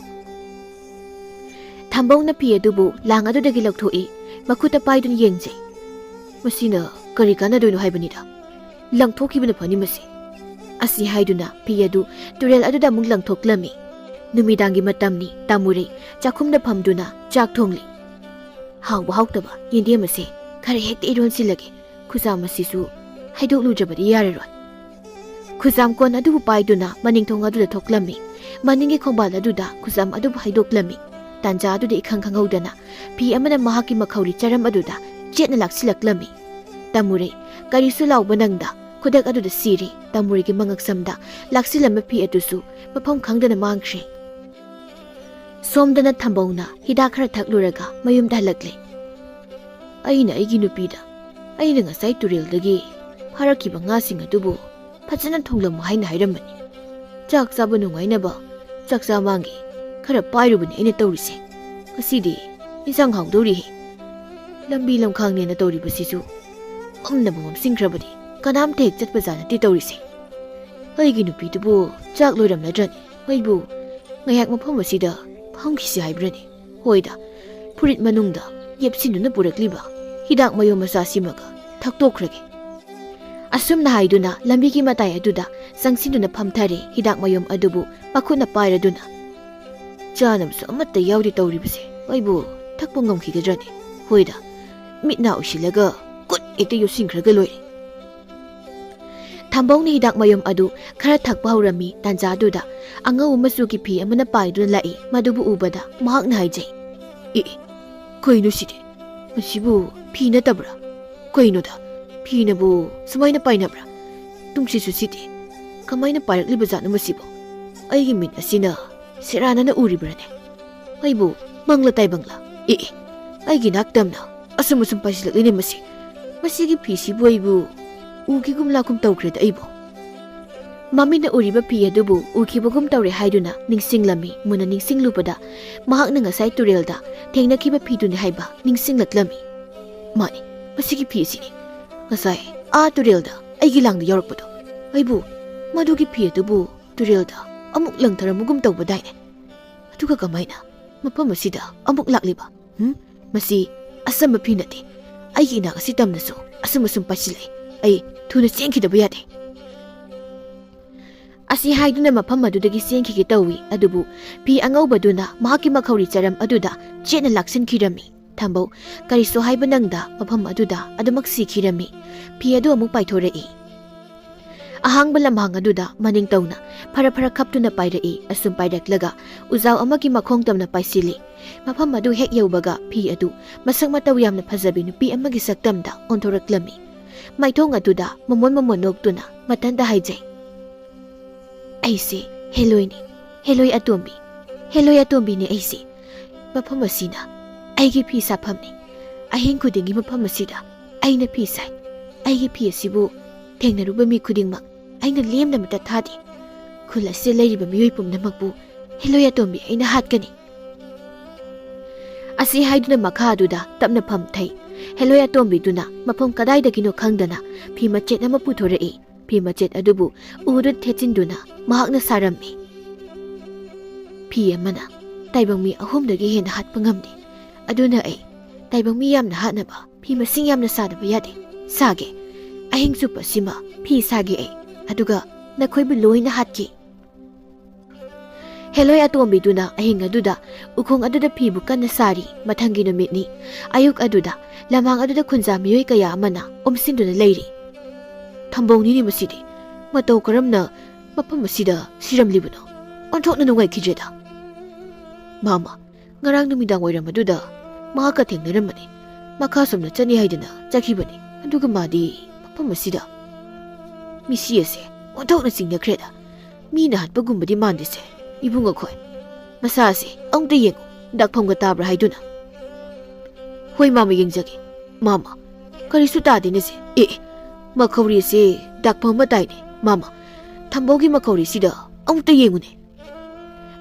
ꯊꯝꯕꯧꯅ ꯐꯤ ꯑꯗꯨꯕꯨ ꯂꯥꯡ ꯑꯗꯨꯗꯒꯤ ꯂꯧꯊꯣꯛꯏ꯫ ꯃꯈꯨꯠꯇ ꯄꯥꯏꯗꯨꯅ ꯌꯦꯡꯖꯩ꯫ "ꯃꯁꯤꯅ ꯀꯔꯤ ꯀꯥꯟꯅꯗꯣꯏꯅꯣ ꯍꯥꯏꯕꯅꯤꯗ꯫ ꯂꯪꯊꯣꯛꯈꯤꯕꯅ ꯐꯅꯤ ꯃꯁꯤ꯫" ꯑꯁꯤ ꯍꯥꯏꯗꯨꯅ ꯐꯤ ꯑꯗꯨ ꯇꯨꯔꯦꯜ ꯑꯗꯨꯗ ꯑꯃꯨꯛ ꯂꯪꯊꯣꯛꯂꯝꯃꯤ꯫ ꯅꯨꯃꯤꯗꯥꯡꯒꯤ ꯃꯇꯝꯅꯤ꯫ ꯇꯥꯃꯨꯔꯩ ꯆꯥꯛꯈꯨꯝꯗ ꯐꯝꯗꯨꯅ ꯆꯥꯛ ꯊꯣꯡꯂꯤ꯫ "ꯍꯥꯎꯕ ꯍꯥꯎꯇꯕ ꯌꯦꯟꯗꯦꯝ ꯑꯁꯦ ꯈꯔ ꯍꯦꯛꯇ ꯏꯔꯣꯟꯁꯤꯜꯂꯒꯦ꯫ ꯈꯨꯖꯥꯝ ꯑꯁꯤꯁꯨ ꯍꯩꯗꯣꯛꯂꯨꯗ꯭ꯔꯕꯗꯤ ꯌꯥꯔꯔꯣꯏ꯫" ꯈꯨꯖꯥꯝ ꯀꯣꯟ ꯑꯗꯨꯕꯨ ꯄꯥꯏꯗꯨꯅ ꯃꯅꯤꯡꯊꯣꯡ ꯑꯗꯨꯗ ꯊꯣꯛꯂꯝꯃꯤ꯫ ꯃꯅꯤꯡꯒꯤ ꯈꯣꯡꯕꯥꯜ ꯑꯗꯨꯗ ꯈꯨꯖꯥꯝ ꯑꯗꯨꯕꯨ ꯍꯩꯗꯣꯛꯂꯝꯃꯤ꯫ ꯇꯥꯟꯖꯥ ꯑꯗꯨꯗ ꯏꯈꯪ ꯈꯪꯍꯧꯗꯅ ꯐꯤ ꯑꯃꯅ ꯃꯍꯥꯛꯀꯤ ꯃꯈꯧꯔꯤ ꯆꯔꯝ ꯑꯗꯨꯗ ꯆꯦꯠꯅ ꯂꯥꯛꯁꯤꯜꯂꯛꯂꯝꯃꯤ꯫ ꯇꯥꯃꯨꯔꯩ ꯀꯔꯤꯁꯨ ꯂꯥꯎꯕ ꯅꯪꯗ ꯈꯨꯗꯛ ꯑꯗꯨꯗ ꯁꯤꯔꯦ꯫ ꯇꯥꯃꯨꯔꯩꯒꯤ ꯃꯉꯛꯁꯝꯗ ꯂꯥꯛꯁꯤꯜꯂꯝꯕ ꯐꯤ ꯑꯗꯨꯁꯨ ꯃꯐꯝ ꯈꯪꯗꯅ ꯃꯥꯡꯈ꯭ꯔꯦ꯫ ꯁꯣꯝꯗꯅ ꯊꯝꯕꯧꯅ ꯍꯤꯗꯥꯛ ꯈꯔ ꯊꯛꯂꯨꯔꯒ ꯃꯌꯨꯝꯗ ꯍꯜꯂꯛꯂꯦ꯫ "ꯑꯩꯅ ꯑꯩꯒꯤ ꯅꯨꯄꯤꯗ ꯑꯩꯅ ꯉꯁꯥꯏ ꯇꯨꯔꯦꯜꯗꯒꯤ ꯐꯥꯔꯛꯈꯤꯕ ꯉꯥꯁꯤꯡ ꯑꯗꯨꯕꯨ ꯐꯖꯅ ꯊꯣꯡꯂꯝꯃꯨ ꯍꯥꯏꯅ ꯍꯥꯏꯔꯝꯕꯅꯤ꯫ ꯆꯥꯛ ꯆꯥꯕ ꯅꯨꯡꯉꯥꯏꯅꯕ ꯆꯥꯛꯆꯥ ꯃꯥꯡꯒꯤ ꯈꯔ ꯄꯥꯏꯔꯨꯕꯅꯤ ꯑꯩꯅ ꯇꯧꯔꯤꯁꯦ꯫ ꯉꯁꯤꯗꯤ ꯏꯟꯁꯥꯡ ꯍꯥꯎꯗꯧꯔꯤꯍꯦ꯫ ꯂꯝꯕꯤ ꯂꯝꯈꯥꯡꯅꯦꯅ ꯇꯧꯔꯤꯕꯁꯤꯁꯨ ꯃꯝꯅꯕ ꯃꯝꯁꯤꯟꯈ꯭ꯔꯕꯅꯤ꯫ ꯀꯅꯥꯝꯇ ꯍꯦꯛ ꯆꯠꯄꯖꯥꯠ ꯅꯠꯇꯦ ꯇꯧꯔꯤꯁꯦ꯫ ꯑꯩꯒꯤ ꯅꯨꯄꯤꯗꯨꯕꯨ ꯆꯥꯛ ꯂꯣꯏꯔꯝꯂꯗ꯭ꯔꯅꯤ? ꯑꯩꯕꯨ ꯉꯥꯏꯍꯥꯛ ꯃꯐꯝ ꯑꯁꯤꯗ ꯐꯝꯈꯤꯁꯤ ꯍꯥꯏꯕ꯭ꯔꯅꯤ? ꯍꯣꯏꯗ, ꯐꯨꯔꯤꯠ ꯃꯅꯨꯡꯗ ꯌꯦꯞꯁꯤꯟꯗꯨꯅ ꯄꯨꯔꯛꯂꯤꯕ ꯍꯤꯗꯥꯛ ꯃꯌꯨꯝ ꯃꯆꯥꯁꯤꯃꯒ ꯊꯛꯇꯣꯛꯈ꯭ꯔꯒꯦ꯫" ꯑꯁꯨꯝꯅ ꯍꯥꯏꯗꯨꯅ ꯂꯝꯕꯤꯒꯤ ꯃꯇꯥꯏ ꯑꯗꯨꯗ ꯆꯪꯁꯤꯟꯗꯨꯅ ꯐꯝꯊꯔꯦ꯫ ꯍꯤꯗꯥꯛ ꯃꯌꯨꯝ ꯑꯗꯨꯕꯨ ꯃꯈꯨꯠꯅ ꯄꯥꯏꯔꯗꯨꯅ, "ꯆꯥꯅꯕꯁꯨ ꯑꯃꯠꯇ ꯌꯥꯎꯗꯦ ꯇꯧꯔꯤꯕꯁꯦ꯫ ꯑꯩꯕꯨ ꯊꯛꯄ ꯉꯝꯈꯤꯒꯗ꯭ꯔꯅꯤ? ꯍꯣꯏꯗ, ꯃꯤꯠ ꯅꯥ ꯎꯏꯁꯤꯜꯂꯒ ꯀꯨꯠ ꯍꯦꯛꯇ ꯌꯣꯠꯁꯤꯟꯈ꯭ꯔꯒ ꯂꯣꯏꯔꯦ꯫" ꯊꯝꯕꯧꯅ ꯍꯤꯗꯥꯛ ꯃꯌꯨꯝ ꯑꯗꯨ ꯈꯔ ꯊꯛꯄ ꯍꯧꯔꯝꯃꯤ꯫ ꯇꯥꯟꯖꯥꯗꯨꯗ ꯑꯉꯧꯕ ꯃꯆꯨꯒꯤ ꯐꯤ ꯑꯃꯅ ꯄꯥꯏꯗꯨꯅ ꯂꯥꯛꯏ꯫ ꯃꯗꯨꯕꯨ ꯎꯕꯗ ꯃꯍꯥꯛꯅ ꯍꯥꯏꯖꯩ, "ꯑꯦ, ꯀꯩꯅꯣ ꯁꯤꯗꯤ? ꯃꯁꯤꯕꯨ ꯐꯤ ꯅꯠꯇꯕ꯭ꯔꯥ? ꯀꯩꯅꯣꯗ, ꯐꯤꯅꯕꯨ ꯁꯨꯃꯥꯏꯅ ꯄꯥꯏꯅꯕ꯭ꯔꯥ? ꯇꯨꯡꯁꯤꯠꯁꯨ ꯁꯤꯗꯤ꯫ ꯀꯃꯥꯏꯅ ꯄꯥꯏꯔꯛꯂꯤꯕꯖꯥꯠꯅꯣ ꯃꯁꯤꯕꯨ?" ꯑꯩꯒꯤ ꯃꯤꯠ ꯑꯁꯤꯅ ꯁꯦꯔꯥꯟꯅꯅ ꯎꯔꯤꯕ꯭ꯔꯥꯅꯦ? ꯑꯩꯕꯨ ꯃꯪꯂ ꯇꯥꯏꯕꯪꯂ? ꯑꯦ, ꯑꯦ, ꯑꯩꯒꯤ ꯅꯥꯛꯇꯝꯅ ꯑꯁꯨꯝ ꯑꯁꯨꯝ ꯄꯥꯏꯁꯤꯜꯂꯛꯂꯤꯅꯦ ꯃꯁꯤ꯫ ꯃꯁꯤꯒꯤ ꯐꯤꯁꯤꯕꯨ ꯑꯩꯕꯨ ꯎꯈꯤꯒꯨꯝ ꯂꯥꯛꯀꯨꯝ ꯇꯧꯈ꯭ꯔꯦꯗ ꯑꯩꯕꯨ꯫ ꯃꯃꯤꯠꯅ ꯎꯔꯤꯕ ꯐꯤ ꯑꯗꯨꯕꯨ ꯎꯈꯤꯕꯒꯨꯝ ꯇꯧꯔꯦ ꯍꯥꯏꯗꯨꯅ ꯅꯤꯡꯁꯤꯡꯂꯝꯃꯤ꯫ ꯃꯨꯟꯅ ꯅꯤꯡꯁꯤꯡꯂꯨꯕꯗ ꯃꯍꯥꯛꯅ ꯉꯁꯥꯏ ꯇꯨꯔꯦꯜꯗ ꯊꯦꯡꯅꯈꯤꯕ ꯐꯤꯗꯨꯅꯤ ꯍꯥꯏꯕ ꯅꯤꯡꯁꯤꯡꯂꯛꯂꯝꯃꯤ꯫ ꯃꯥꯅꯤ, ꯃꯁꯤꯒꯤ ꯐꯤ ꯑꯁꯤꯅꯤ꯫ ꯉꯁꯥꯏ ꯑꯥ ꯇꯨꯔꯦꯜꯗ ꯑꯩꯒꯤ ꯂꯥꯡꯗ ꯌꯥꯎꯔꯛꯄꯗꯣ꯫ ꯑꯩꯕꯨ ꯃꯗꯨꯒꯤ ꯐꯤ ꯑꯗꯨꯕꯨ ꯇꯨꯔꯦꯜꯗ ꯑꯃꯨꯛ ꯂꯪꯊꯔꯝꯕꯒꯨꯝ ꯇꯧꯕꯗꯥꯏꯅꯦ꯫ ꯑꯗꯨꯒ ꯀꯃꯥꯏꯅ ꯃꯐꯝ ꯑꯁꯤꯗ ꯑꯃꯨꯛ ꯂꯥꯛꯂꯤꯕ? ꯍꯨꯝ? ꯃꯁꯤ ꯑꯆꯝꯕ ꯐꯤ ꯅꯠꯇꯦ꯫ ꯑꯩꯒꯤ ꯏꯅꯥꯛ ꯑꯁꯤ ꯇꯝꯅꯁꯨ ꯑꯁꯨꯝ ꯑꯁꯨꯝ ꯄꯥꯏꯁꯤꯜꯂꯛꯏ꯫ ꯑꯩ ꯊꯨꯅ ꯆꯦꯟꯈꯤꯗꯕ ꯌꯥꯗꯦ꯫ ꯑꯁꯤ ꯍꯥꯏꯗꯨꯅ ꯃꯐꯝ ꯑꯗꯨꯗꯒꯤ ꯆꯦꯟꯈꯤꯒꯦ ꯇꯧꯏ, ꯑꯗꯨꯕꯨ ꯐꯤ ꯑꯉꯧꯕꯗꯨꯅ ꯃꯍꯥꯛꯀꯤ ꯃꯈꯧꯔꯤ ꯆꯔꯝ ꯑꯗꯨꯗ ꯆꯦꯠꯅ ꯂꯥꯛꯁꯤꯟꯈꯤꯔꯝꯃꯤ꯫ ꯊꯝꯕꯧ ꯀꯔꯤꯁꯨ ꯍꯥꯏꯕ ꯅꯪꯗ ꯃꯐꯝ ꯑꯗꯨꯗ ꯑꯗꯨꯃꯛ ꯁꯤꯈꯤꯔꯝꯃꯤ꯫ ꯐꯤ ꯑꯗꯨ ꯑꯃꯨꯛ ꯄꯥꯏꯊꯣꯔꯛꯏ꯫ ꯑꯍꯥꯡꯕ ꯂꯝꯍꯥꯡ ꯑꯗꯨꯗ ꯃꯅꯤꯡ ꯇꯧꯅ ꯐꯔ ꯐꯔ ꯈꯞꯇꯨꯅ ꯄꯥꯏꯔꯛꯏ꯫ ꯑꯁꯨꯝ ꯄꯥꯏꯔꯛꯂꯒ ꯎꯖꯥꯎ ꯑꯃꯒꯤ ꯃꯈꯣꯡ ꯇꯝꯅ ꯄꯥꯏꯁꯤꯜꯂꯤ꯫ ꯃꯐꯝ ꯑꯗꯨ ꯍꯦꯛ ꯌꯧꯕꯒ ꯐꯤ ꯑꯗꯨ ꯃꯁꯛ ꯃꯇꯧ ꯌꯥꯝꯅ ꯐꯖꯕꯤ ꯅꯨꯄꯤ ꯑꯃꯒꯤ ꯁꯛꯇꯝꯗ ꯑꯣꯟꯊꯣꯔꯛꯂꯝꯃꯤ꯫ ꯃꯥꯏꯊꯣꯡ ꯑꯗꯨꯗ ꯃꯃꯣꯟ ꯃꯃꯣꯟ ꯅꯣꯛꯇꯨꯅ ꯃꯊꯟꯇ ꯍꯥꯏꯖꯩ, "ꯑꯩꯁꯦ ꯍꯦꯂꯣꯏꯅꯤ, ꯍꯦꯂꯣꯏ ꯑꯇꯣꯝꯕꯤ, ꯍꯦꯂꯣꯏ ꯑꯇꯣꯝꯕꯤꯅꯤ ꯑꯩꯁꯦ꯫ ꯃꯐꯝ ꯑꯁꯤꯅ ꯑꯩꯒꯤ ꯐꯤ ꯁꯥꯐꯝꯅꯤ꯫ ꯑꯍꯤꯡ ꯈꯨꯗꯤꯡꯒꯤ ꯃꯐꯝ ꯑꯁꯤꯗ ꯑꯩꯅ ꯐꯤ ꯁꯥꯏ꯫ ꯑꯩꯒꯤ ꯐꯤ ꯑꯁꯤꯕꯨ ꯊꯦꯡꯅꯔꯨꯕ ꯃꯤ ꯈꯨꯗꯤꯡꯃꯛ ꯑꯩꯅ ꯂꯦꯝꯅ ꯑꯃꯠꯇ ꯊꯥꯗꯦ꯫ ꯈꯨꯜ ꯑꯁꯤꯗ ꯂꯩꯔꯤꯕ ꯃꯤꯑꯣꯏ ꯄꯨꯝꯅꯃꯛꯄꯨ ꯍꯦꯂꯣꯏ ꯑꯇꯣꯝꯕꯤ ꯑꯩꯅ ꯍꯥꯠꯀꯅꯤ꯫" ꯑꯁꯤ ꯍꯥꯏꯗꯨꯅ ꯃꯈꯥ ꯑꯗꯨꯗ ꯇꯞꯅ ꯐꯝꯊꯩ꯫ ꯍꯦꯂꯣꯏ ꯑꯇꯣꯝꯕꯤꯗꯨꯅ ꯃꯐꯝ ꯀꯗꯥꯏꯗꯒꯤꯅꯣ ꯈꯪꯗꯅ ꯐꯤ ꯃꯆꯦꯠ ꯑꯃ ꯄꯨꯊꯣꯔꯛꯏ꯫ ꯐꯤ ꯃꯆꯦꯠ ꯑꯗꯨꯕꯨ ꯎꯗ ꯊꯦꯠꯆꯤꯟꯗꯨꯅ ꯃꯍꯥꯛꯅ ꯁꯥꯔꯝꯃꯤ꯫ "ꯐꯤ ꯑꯃꯅ ꯇꯥꯏꯕꯪ ꯃꯤ ꯑꯍꯨꯝꯗꯒꯤ ꯍꯦꯟꯅ ꯍꯥꯠꯄ ꯉꯝꯗꯦ꯫ ꯑꯗꯨꯅ ꯑꯩ ꯇꯥꯏꯕꯪ ꯃꯤ ꯌꯥꯝꯅ ꯍꯥꯠꯅꯕ ꯐꯤ ꯃꯁꯤꯡ ꯌꯥꯝꯅ ꯁꯥꯗꯕ ꯌꯥꯗꯦ꯫ ꯁꯥꯒꯦ꯫ ꯑꯍꯤꯡ ꯆꯨꯞꯄ ꯁꯤꯃ ꯐꯤ ꯁꯥꯒꯦ ꯑꯩ꯫ ꯑꯗꯨꯒ ꯅꯈꯣꯏꯕꯨ ꯂꯣꯏꯅ ꯍꯥꯠꯀꯦ꯫" ꯍꯦꯂꯣꯏ ꯑꯇꯣꯝꯕꯤꯗꯨꯅ ꯑꯍꯤꯡ ꯑꯗꯨꯗ ꯎꯈꯣꯡ ꯑꯗꯨꯗ ꯐꯤꯕꯨ ꯀꯟꯅ ꯁꯥꯔꯤ꯫ ꯃꯊꯪꯒꯤ ꯅꯨꯃꯤꯠꯅꯤ꯫ ꯑꯌꯨꯛ ꯑꯗꯨꯗ ꯂꯝꯍꯥꯡ ꯑꯗꯨꯗ ꯈꯨꯟꯖꯥ ꯃꯤꯑꯣꯏ ꯀꯌꯥ ꯑꯃꯅ ꯑꯣꯝꯁꯤꯟꯗꯨꯅ ꯂꯩꯔꯤ꯫ "ꯊꯝꯕꯧꯅꯤꯅꯦ ꯃꯁꯤꯗꯤ꯫ ꯃꯇꯧ ꯀꯔꯝꯅ ꯃꯐꯝ ꯑꯁꯤꯗ ꯁꯤꯔꯝꯂꯤꯕꯅꯣ? ꯑꯣꯟꯊꯣꯛꯅ ꯅꯨꯡꯉꯥꯏꯈꯤꯗ꯭ꯔꯦꯗ꯫" "ꯃꯥꯃ, ꯉꯔꯥꯡ ꯅꯨꯃꯤꯗꯥꯡ ꯋꯥꯏꯔꯝ ꯑꯗꯨꯗ ꯃꯍꯥꯛꯀ ꯊꯦꯡꯅꯔꯝꯕꯅꯤ꯫ ꯃꯈꯥ ꯁꯣꯝꯗ ꯆꯠꯅꯤ ꯍꯥꯏꯗꯅ ꯆꯠꯈꯤꯕꯅꯤ꯫ ꯑꯗꯨꯒ ꯃꯥꯗꯤ ꯃꯐꯝ ꯑꯁꯤꯗ꯫" "ꯃꯤꯁꯤ ꯑꯁꯦ ꯑꯣꯟꯊꯣꯛꯅ ꯆꯤꯡꯅꯈ꯭ꯔꯦꯗ꯫ ꯃꯤꯅ ꯍꯥꯠꯄꯒꯨꯝꯕꯗꯤ ꯃꯥꯟꯗꯦꯁꯦ꯫ ꯏꯕꯨꯡꯉꯣ ꯈꯣꯏ, ꯃꯁꯥꯁꯦ ꯑꯃꯨꯛꯇ ꯌꯦꯡꯉꯨ, ꯗꯥꯛꯐꯝꯒ ꯇꯥꯕ꯭ꯔꯥ ꯍꯥꯏꯗꯨꯅ꯫ ꯍꯣꯏ ꯃꯥꯃ, ꯌꯦꯡꯖꯒꯦ꯫ ꯃꯥꯃ, ꯀꯔꯤꯁꯨ ꯇꯥꯗꯦꯅꯦꯁꯦ꯫ ꯑꯦ, ꯃꯈꯧꯔꯤꯁꯦ ꯗꯥꯛꯐꯝ ꯑꯃ ꯇꯥꯏꯅꯦ꯫ ꯃꯥꯃ, ꯊꯝꯕꯧꯒꯤ ꯃꯈꯧꯔꯤꯁꯤꯗ ꯑꯃꯨꯛꯇ ꯌꯦꯡꯉꯨꯅꯦ꯫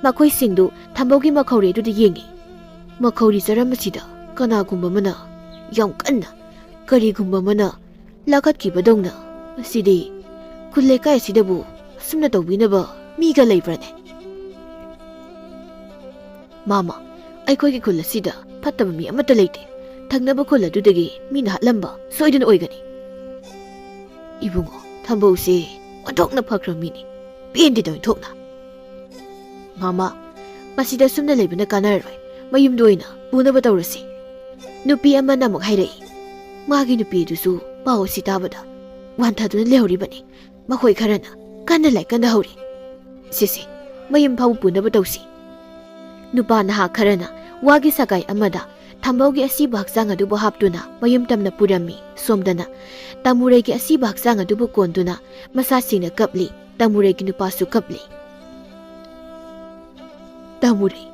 ꯃꯈꯣꯏꯁꯤꯡꯗꯨ ꯊꯝꯕꯧꯒꯤ ꯃꯈꯧꯔꯤ ꯑꯗꯨꯗ ꯌꯦꯡꯉꯤ꯫ ꯃꯈꯧꯔꯤ ꯆꯔꯝ ꯑꯁꯤꯗ ꯀꯅꯥꯒꯨꯝꯕ ꯑꯃꯅ ꯌꯥꯝ ꯀꯟꯅ ꯀꯔꯤꯒꯨꯝꯕ ꯑꯃꯅ ꯂꯥꯈꯠꯈꯤꯕꯗꯧꯅ꯫ ꯃꯁꯤꯗꯤ ꯈꯨꯜ ꯂꯩꯀꯥꯏ ꯑꯁꯤꯗꯕꯨ ꯑꯁꯨꯝꯅ ꯇꯧꯕꯤꯅꯕ ꯃꯤꯒ ꯂꯩꯕ꯭ꯔꯅꯦ? ꯃꯥꯃ, ꯑꯩꯈꯣꯏꯒꯤ ꯈꯨꯜ ꯑꯁꯤꯗ ꯐꯠꯇꯕ ꯃꯤ ꯑꯃꯠꯇ ꯂꯩꯇꯦ꯫ ꯊꯪꯅꯕ ꯈꯨꯜ ꯑꯗꯨꯗꯒꯤ ꯃꯤꯅ ꯍꯥꯠꯂꯝꯕ ꯁꯣꯏꯗꯅ ꯑꯣꯏꯒꯅꯤ꯫ ꯏꯕꯨꯡꯉꯣ, ꯊꯝꯕꯧꯁꯦ ꯑꯣꯟꯊꯣꯛꯅ ꯐꯈ꯭ꯔꯕ ꯃꯤꯅꯤ꯫ ꯄꯦꯟꯗꯦꯗ ꯑꯣꯟꯊꯣꯛꯅ꯫ ꯃꯥꯃ, ꯃꯁꯤꯗ ꯁꯨꯝꯅ ꯂꯩꯕꯅ ꯀꯥꯟꯅꯔꯔꯣꯏ꯫ ꯃꯌꯨꯝꯗ ꯑꯣꯏꯅ ꯄꯨꯅꯕ ꯇꯧꯔꯁꯤ꯫ ꯅꯨꯄꯤ ꯑꯃꯅ ꯑꯃꯨꯛ ꯍꯥꯏꯔꯛꯏ꯫ ꯃꯥꯒꯤ ꯅꯨꯄꯤ ꯑꯗꯨꯁꯨ ꯄꯥꯎ ꯑꯁꯤ ꯇꯥꯕꯗ ꯋꯥꯟꯊꯗꯨꯅ ꯂꯩꯍꯧꯔꯤꯕꯅꯤ꯫ ꯃꯈꯣꯏ ꯈꯔꯅ ꯀꯟꯅ ꯂꯥꯏꯀꯟꯅ ꯍꯧꯔꯤ꯫ ꯁꯤꯁꯦ, ꯃꯌꯨꯝ ꯐꯥꯎꯕ ꯄꯨꯅꯕ ꯇꯧꯁꯤ꯫ ꯅꯨꯄꯥ ꯅꯍꯥ ꯈꯔꯅ ꯋꯥꯒꯤ ꯁꯒꯥꯏ ꯑꯃꯗ ꯊꯝꯕꯧꯒꯤ ꯑꯁꯤꯕ ꯍꯛꯆꯥꯡ ꯑꯗꯨꯕꯨ ꯍꯥꯞꯇꯨꯅ ꯃꯌꯨꯝ ꯇꯝꯅ ꯄꯨꯔꯝꯃꯤ꯫ ꯁꯣꯝꯗꯅ ꯇꯥꯃꯨꯔꯩꯒꯤ ꯑꯁꯤꯕ ꯍꯛꯆꯥꯡ ꯑꯗꯨꯕꯨ ꯀꯣꯟꯗꯨꯅ ꯃꯆꯥꯁꯤꯡꯅ ꯀꯞꯂꯤ꯫ ꯇꯥꯃꯨꯔꯩꯒꯤ ꯅꯨꯄꯥꯁꯨ ꯀꯞꯂꯤ꯫ ꯇꯥꯃꯨꯔꯩ,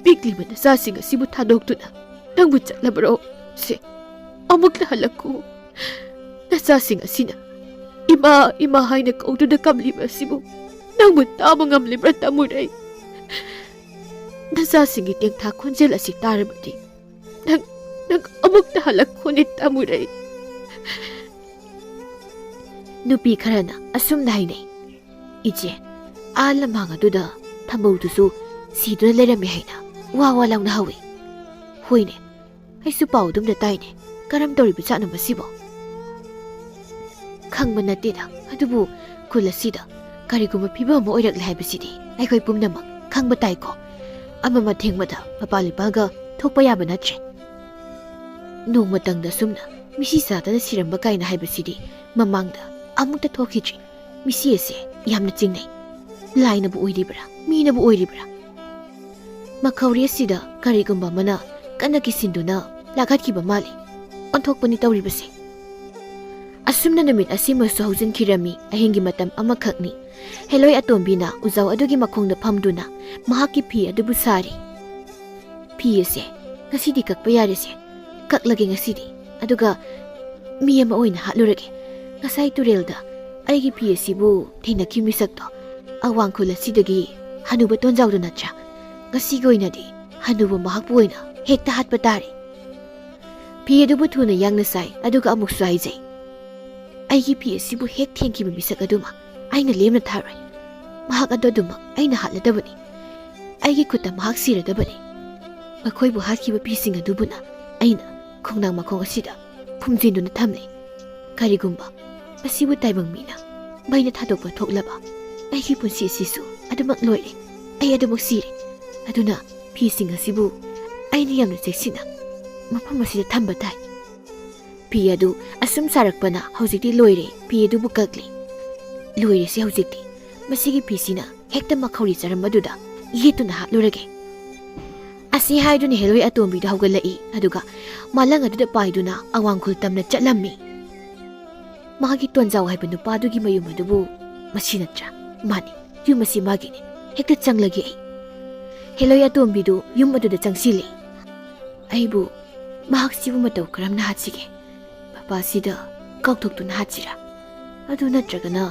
ꯄꯤꯛꯂꯤꯕ ꯅꯆꯥꯁꯤꯡ ꯑꯁꯤꯕꯨ ꯊꯥꯗꯣꯛꯇꯨꯅ ꯅꯪꯕꯨ ꯆꯠꯂꯕꯔꯣ? ꯁꯦ, ꯑꯃꯨꯛꯇ ꯍꯜꯂꯛꯈꯣ꯫ ꯅꯆꯥꯁꯤꯡ ꯑꯁꯤꯅ ꯏꯃꯥ, ꯏꯃꯥ ꯍꯥꯏꯅ ꯀꯧꯗꯨꯅ ꯀꯞꯂꯤꯕ ꯑꯁꯤꯕꯨ ꯅꯪꯕꯨ ꯇꯥꯕ ꯉꯝꯂꯤꯕ꯭ꯔꯥ, ꯇꯥꯃꯨꯔꯩ? ꯅꯆꯥꯁꯤꯡꯒꯤ ꯇꯦꯡꯊꯥ ꯈꯣꯟꯖꯦꯜ ꯑꯁꯤ ꯇꯥꯔꯕꯗꯤ ꯅꯪ, ꯅꯪ ꯑꯃꯨꯛꯇ ꯍꯜꯂꯛꯈꯣꯅꯦ, ꯇꯥꯃꯨꯔꯩ꯫ ꯅꯨꯄꯤ ꯈꯔꯅ ꯑꯁꯨꯝꯅ ꯍꯥꯏꯅꯩ꯫ ꯏꯆꯦ, ꯑꯥ ꯂꯝꯍꯥꯡ ꯑꯗꯨꯗ ꯊꯝꯕꯧꯗꯨꯁꯨ ꯁꯤꯗꯨꯅ ꯂꯩꯔꯝꯃꯤ ꯍꯥꯏꯅ ꯋꯥ ꯋꯥ ꯂꯥꯎꯅ ꯍꯧꯏ꯫ ꯍꯣꯏꯅꯦ, ꯑꯩꯁꯨ ꯄꯥꯎ ꯑꯗꯨꯝꯅ ꯇꯥꯏꯅꯦ꯫ ꯀꯔꯝ ꯇꯧꯔꯤꯕ ꯖꯥꯠꯅꯣ ꯃꯁꯤꯕꯣ? ꯈꯪꯕ ꯅꯠꯇꯦꯗ, ꯑꯗꯨꯕꯨ ꯈꯨꯜ ꯑꯁꯤꯗ ꯀꯔꯤꯒꯨꯝꯕ ꯐꯤꯕꯝ ꯑꯃ ꯑꯣꯏꯔꯛꯂꯦ ꯍꯥꯏꯕꯁꯤꯗꯤ ꯑꯩꯈꯣꯏ ꯄꯨꯝꯅꯃꯛ ꯈꯪꯕ ꯇꯥꯏꯀꯣ꯫ ꯑꯃ ꯑꯃ ꯊꯦꯡꯕꯗ ꯃꯄꯥ ꯂꯩꯄꯥꯒ ꯊꯣꯛꯄ ꯌꯥꯕ ꯅꯠꯇ꯭ꯔꯦ꯫ ꯅꯣꯡꯃꯇꯪꯗ ꯁꯨꯝꯅ ꯃꯤꯁꯤ ꯆꯥꯗꯅ ꯁꯤꯔꯝꯕ ꯀꯥꯏꯅ ꯍꯥꯏꯕꯁꯤꯗꯤ ꯃꯃꯥꯡꯗ ꯑꯃꯨꯛꯇ ꯊꯣꯛꯈꯤꯗ꯭ꯔꯤ꯫ ꯃꯤꯁꯤ ꯑꯁꯦ ꯌꯥꯝꯅ ꯆꯤꯡꯅꯩ꯫ ꯂꯥꯏꯅꯕꯨ ꯑꯣꯏꯔꯤꯕ꯭ꯔꯥ, ꯃꯤꯅꯕꯨ ꯑꯣꯏꯔꯤꯕ꯭ꯔꯥ? ꯃꯈꯧꯔꯤ ꯑꯁꯤꯗ ꯀꯔꯤꯒꯨꯝꯕ ꯑꯃꯅ ꯀꯟꯅ ꯀꯤꯁꯤꯟꯗꯨꯅ ꯂꯥꯛꯍꯠꯈꯤꯕ ꯃꯥꯜꯂꯤ꯫ ꯑꯣꯟꯊꯣꯛꯄꯅꯤ ꯇꯧꯔꯤꯕꯁꯦ꯫ ꯑꯁꯨꯝꯅ ꯅꯨꯃꯤꯠ ꯑꯁꯤꯃꯁꯨ ꯍꯧꯖꯤꯟꯈꯤꯔꯝꯃꯤ꯫ ꯑꯍꯤꯡꯒꯤ ꯃꯇꯝ ꯑꯃꯈꯛꯅꯤ꯫ ꯍꯦꯂꯣꯏ ꯑꯇꯣꯝꯕꯤꯅ ꯎꯖꯥꯎ ꯑꯗꯨꯒꯤ ꯃꯈꯣꯡꯗ ꯐꯝꯗꯨꯅ ꯃꯍꯥꯛꯀꯤ ꯐꯤ ꯑꯗꯨꯕꯨ ꯁꯥꯔꯤ꯫ "ꯐꯤ ꯑꯁꯦ ꯉꯁꯤꯗꯤ ꯀꯛꯄ ꯌꯥꯔꯦꯁꯦ꯫ ꯀꯛꯂꯒꯦ ꯉꯁꯤꯗꯤ꯫ ꯑꯗꯨꯒ ꯃꯤ ꯑꯃ ꯑꯣꯏꯅ ꯍꯥꯠꯂꯨꯔꯒꯦ꯫ ꯉꯁꯥꯏ ꯇꯨꯔꯦꯜꯗ ꯑꯩꯒꯤ ꯐꯤ ꯑꯁꯤꯕꯨ ꯊꯦꯡꯅꯈꯤꯕ ꯃꯤꯁꯛꯇꯣ, ꯑꯋꯥꯡ ꯈꯨꯜ ꯑꯁꯤꯗꯒꯤ ꯍꯅꯨꯕ ꯇꯣꯟꯖꯥꯎꯗꯣ ꯅꯠꯇ꯭ꯔꯥ? ꯉꯁꯤꯒꯤ ꯑꯣꯏꯅꯗꯤ ꯍꯅꯨꯕ ꯃꯍꯥꯛꯄꯨ ꯑꯣꯏꯅ ꯍꯦꯛꯇ ꯍꯥꯠꯄ ꯇꯥꯔꯦ꯫" ꯐꯤ ꯑꯗꯨꯕꯨ ꯊꯨꯅ ꯌꯥꯡꯅ ꯁꯥꯏ, ꯑꯗꯨꯒ ꯑꯃꯨꯛꯁꯨ ꯍꯥꯏꯖꯩ, "ꯑꯩꯒꯤ ꯐꯤ ꯑꯁꯤꯕꯨ ꯍꯦꯛ ꯊꯦꯡꯈꯤꯕ ꯃꯤꯁꯛ ꯑꯗꯨꯃ ꯑꯩꯅ ꯂꯦꯝꯅ ꯊꯥꯔꯣꯏ꯫ ꯃꯍꯥꯛ ꯑꯗꯨ ꯑꯗꯨꯃꯛ ꯑꯩꯅ ꯍꯥꯠꯂꯗꯕꯅꯤ꯫ ꯑꯩꯒꯤ ꯈꯨꯠꯇ ꯃꯍꯥꯛ ꯁꯤꯔꯗꯕꯅꯤ꯫ ꯃꯈꯣꯏꯕꯨ ꯍꯥꯠꯈꯤꯕ ꯐꯤꯁꯤꯡ ꯑꯗꯨꯕꯨꯅ ꯑꯩꯅ ꯈꯣꯡꯅꯥꯡ ꯃꯈꯣꯡ ꯑꯁꯤꯗ ꯐꯨꯝꯖꯤꯟꯗꯨꯅ ꯊꯝꯂꯤ꯫ ꯀꯔꯤꯒꯨꯝꯕ ꯃꯁꯤꯕꯨ ꯇꯥꯏꯕꯪ ꯃꯤꯅ ꯃꯩꯅ ꯊꯥꯗꯣꯛꯄ ꯊꯣꯛꯂꯕ, ꯑꯩꯒꯤ ꯄꯨꯟꯁꯤ ꯑꯁꯤꯁꯨ ꯑꯗꯨꯃꯛ ꯂꯣꯏꯔꯦ꯫ ꯑꯩ ꯑꯗꯨꯃꯛ ꯁꯤꯔꯦ꯫ ꯑꯗꯨꯅ ꯐꯤꯁꯤꯡ ꯑꯁꯤꯕꯨ ꯑꯩꯅ ꯌꯥꯝꯅ ꯆꯦꯛꯁꯤꯟꯅ ꯃꯐꯝ ꯑꯁꯤꯗ ꯊꯝꯕ ꯇꯥꯏ꯫" ꯐꯤ ꯑꯗꯨ ꯑꯁꯨꯝ ꯁꯥꯔꯛꯄꯅ ꯍꯧꯖꯤꯛꯇꯤ ꯂꯣꯏꯔꯦ꯫ ꯐꯤ ꯑꯗꯨꯕꯨ ꯀꯛꯂꯤ꯫ "ꯂꯣꯏꯔꯦꯁꯦ ꯍꯧꯖꯤꯛꯇꯤ꯫ ꯃꯁꯤꯒꯤ ꯐꯤꯁꯤꯅ ꯍꯦꯛꯇ ꯃꯈꯧꯔꯤ ꯆꯔꯝ ꯑꯗꯨꯗ ꯌꯦꯠꯇꯨꯅ ꯍꯥꯠꯂꯨꯔꯒꯦ꯫" ꯑꯁꯤ ꯍꯥꯏꯗꯨꯅ ꯍꯦꯂꯣꯏ ꯑꯇꯣꯝꯕꯤꯗꯨ ꯍꯧꯒꯠꯂꯛꯏ, ꯑꯗꯨꯒ ꯃꯥꯂꯪ ꯑꯗꯨꯗ ꯄꯥꯏꯗꯨꯅ ꯑꯋꯥꯡꯈꯨꯜ ꯇꯝꯅ ꯆꯠꯂꯝꯃꯤ꯫ ꯃꯥꯒꯤ ꯇꯣꯟꯖꯥꯎ ꯍꯥꯏꯕ ꯅꯨꯄꯥꯗꯨꯒꯤ ꯃꯌꯨꯝ ꯑꯗꯨꯕꯨ ꯃꯁꯤ ꯅꯠꯇ꯭ꯔꯥ? ꯃꯥꯅꯤ, ꯌꯨꯝ ꯑꯁꯤ ꯃꯥꯒꯤꯅꯤ꯫ ꯍꯦꯛꯇ ꯆꯪꯂꯒꯦ ꯑꯩ꯫ ꯍꯦꯂꯣꯏ ꯑꯇꯣꯝꯕꯤꯗꯨ ꯌꯨꯝ ꯑꯗꯨꯗ ꯆꯪꯁꯤꯜꯂꯤ꯫ "ꯑꯩꯕꯨ ꯃꯍꯥꯛꯁꯤꯕꯨ ꯃꯇꯧ ꯀꯔꯝꯅ ꯍꯥꯠꯁꯤꯒꯦ? ꯃꯄꯥꯁꯤꯗ ꯀꯥꯎꯊꯣꯛꯇꯨꯅ ꯍꯥꯠꯁꯤꯔꯥ? ꯑꯗꯨ ꯅꯠꯇ꯭ꯔꯒꯅ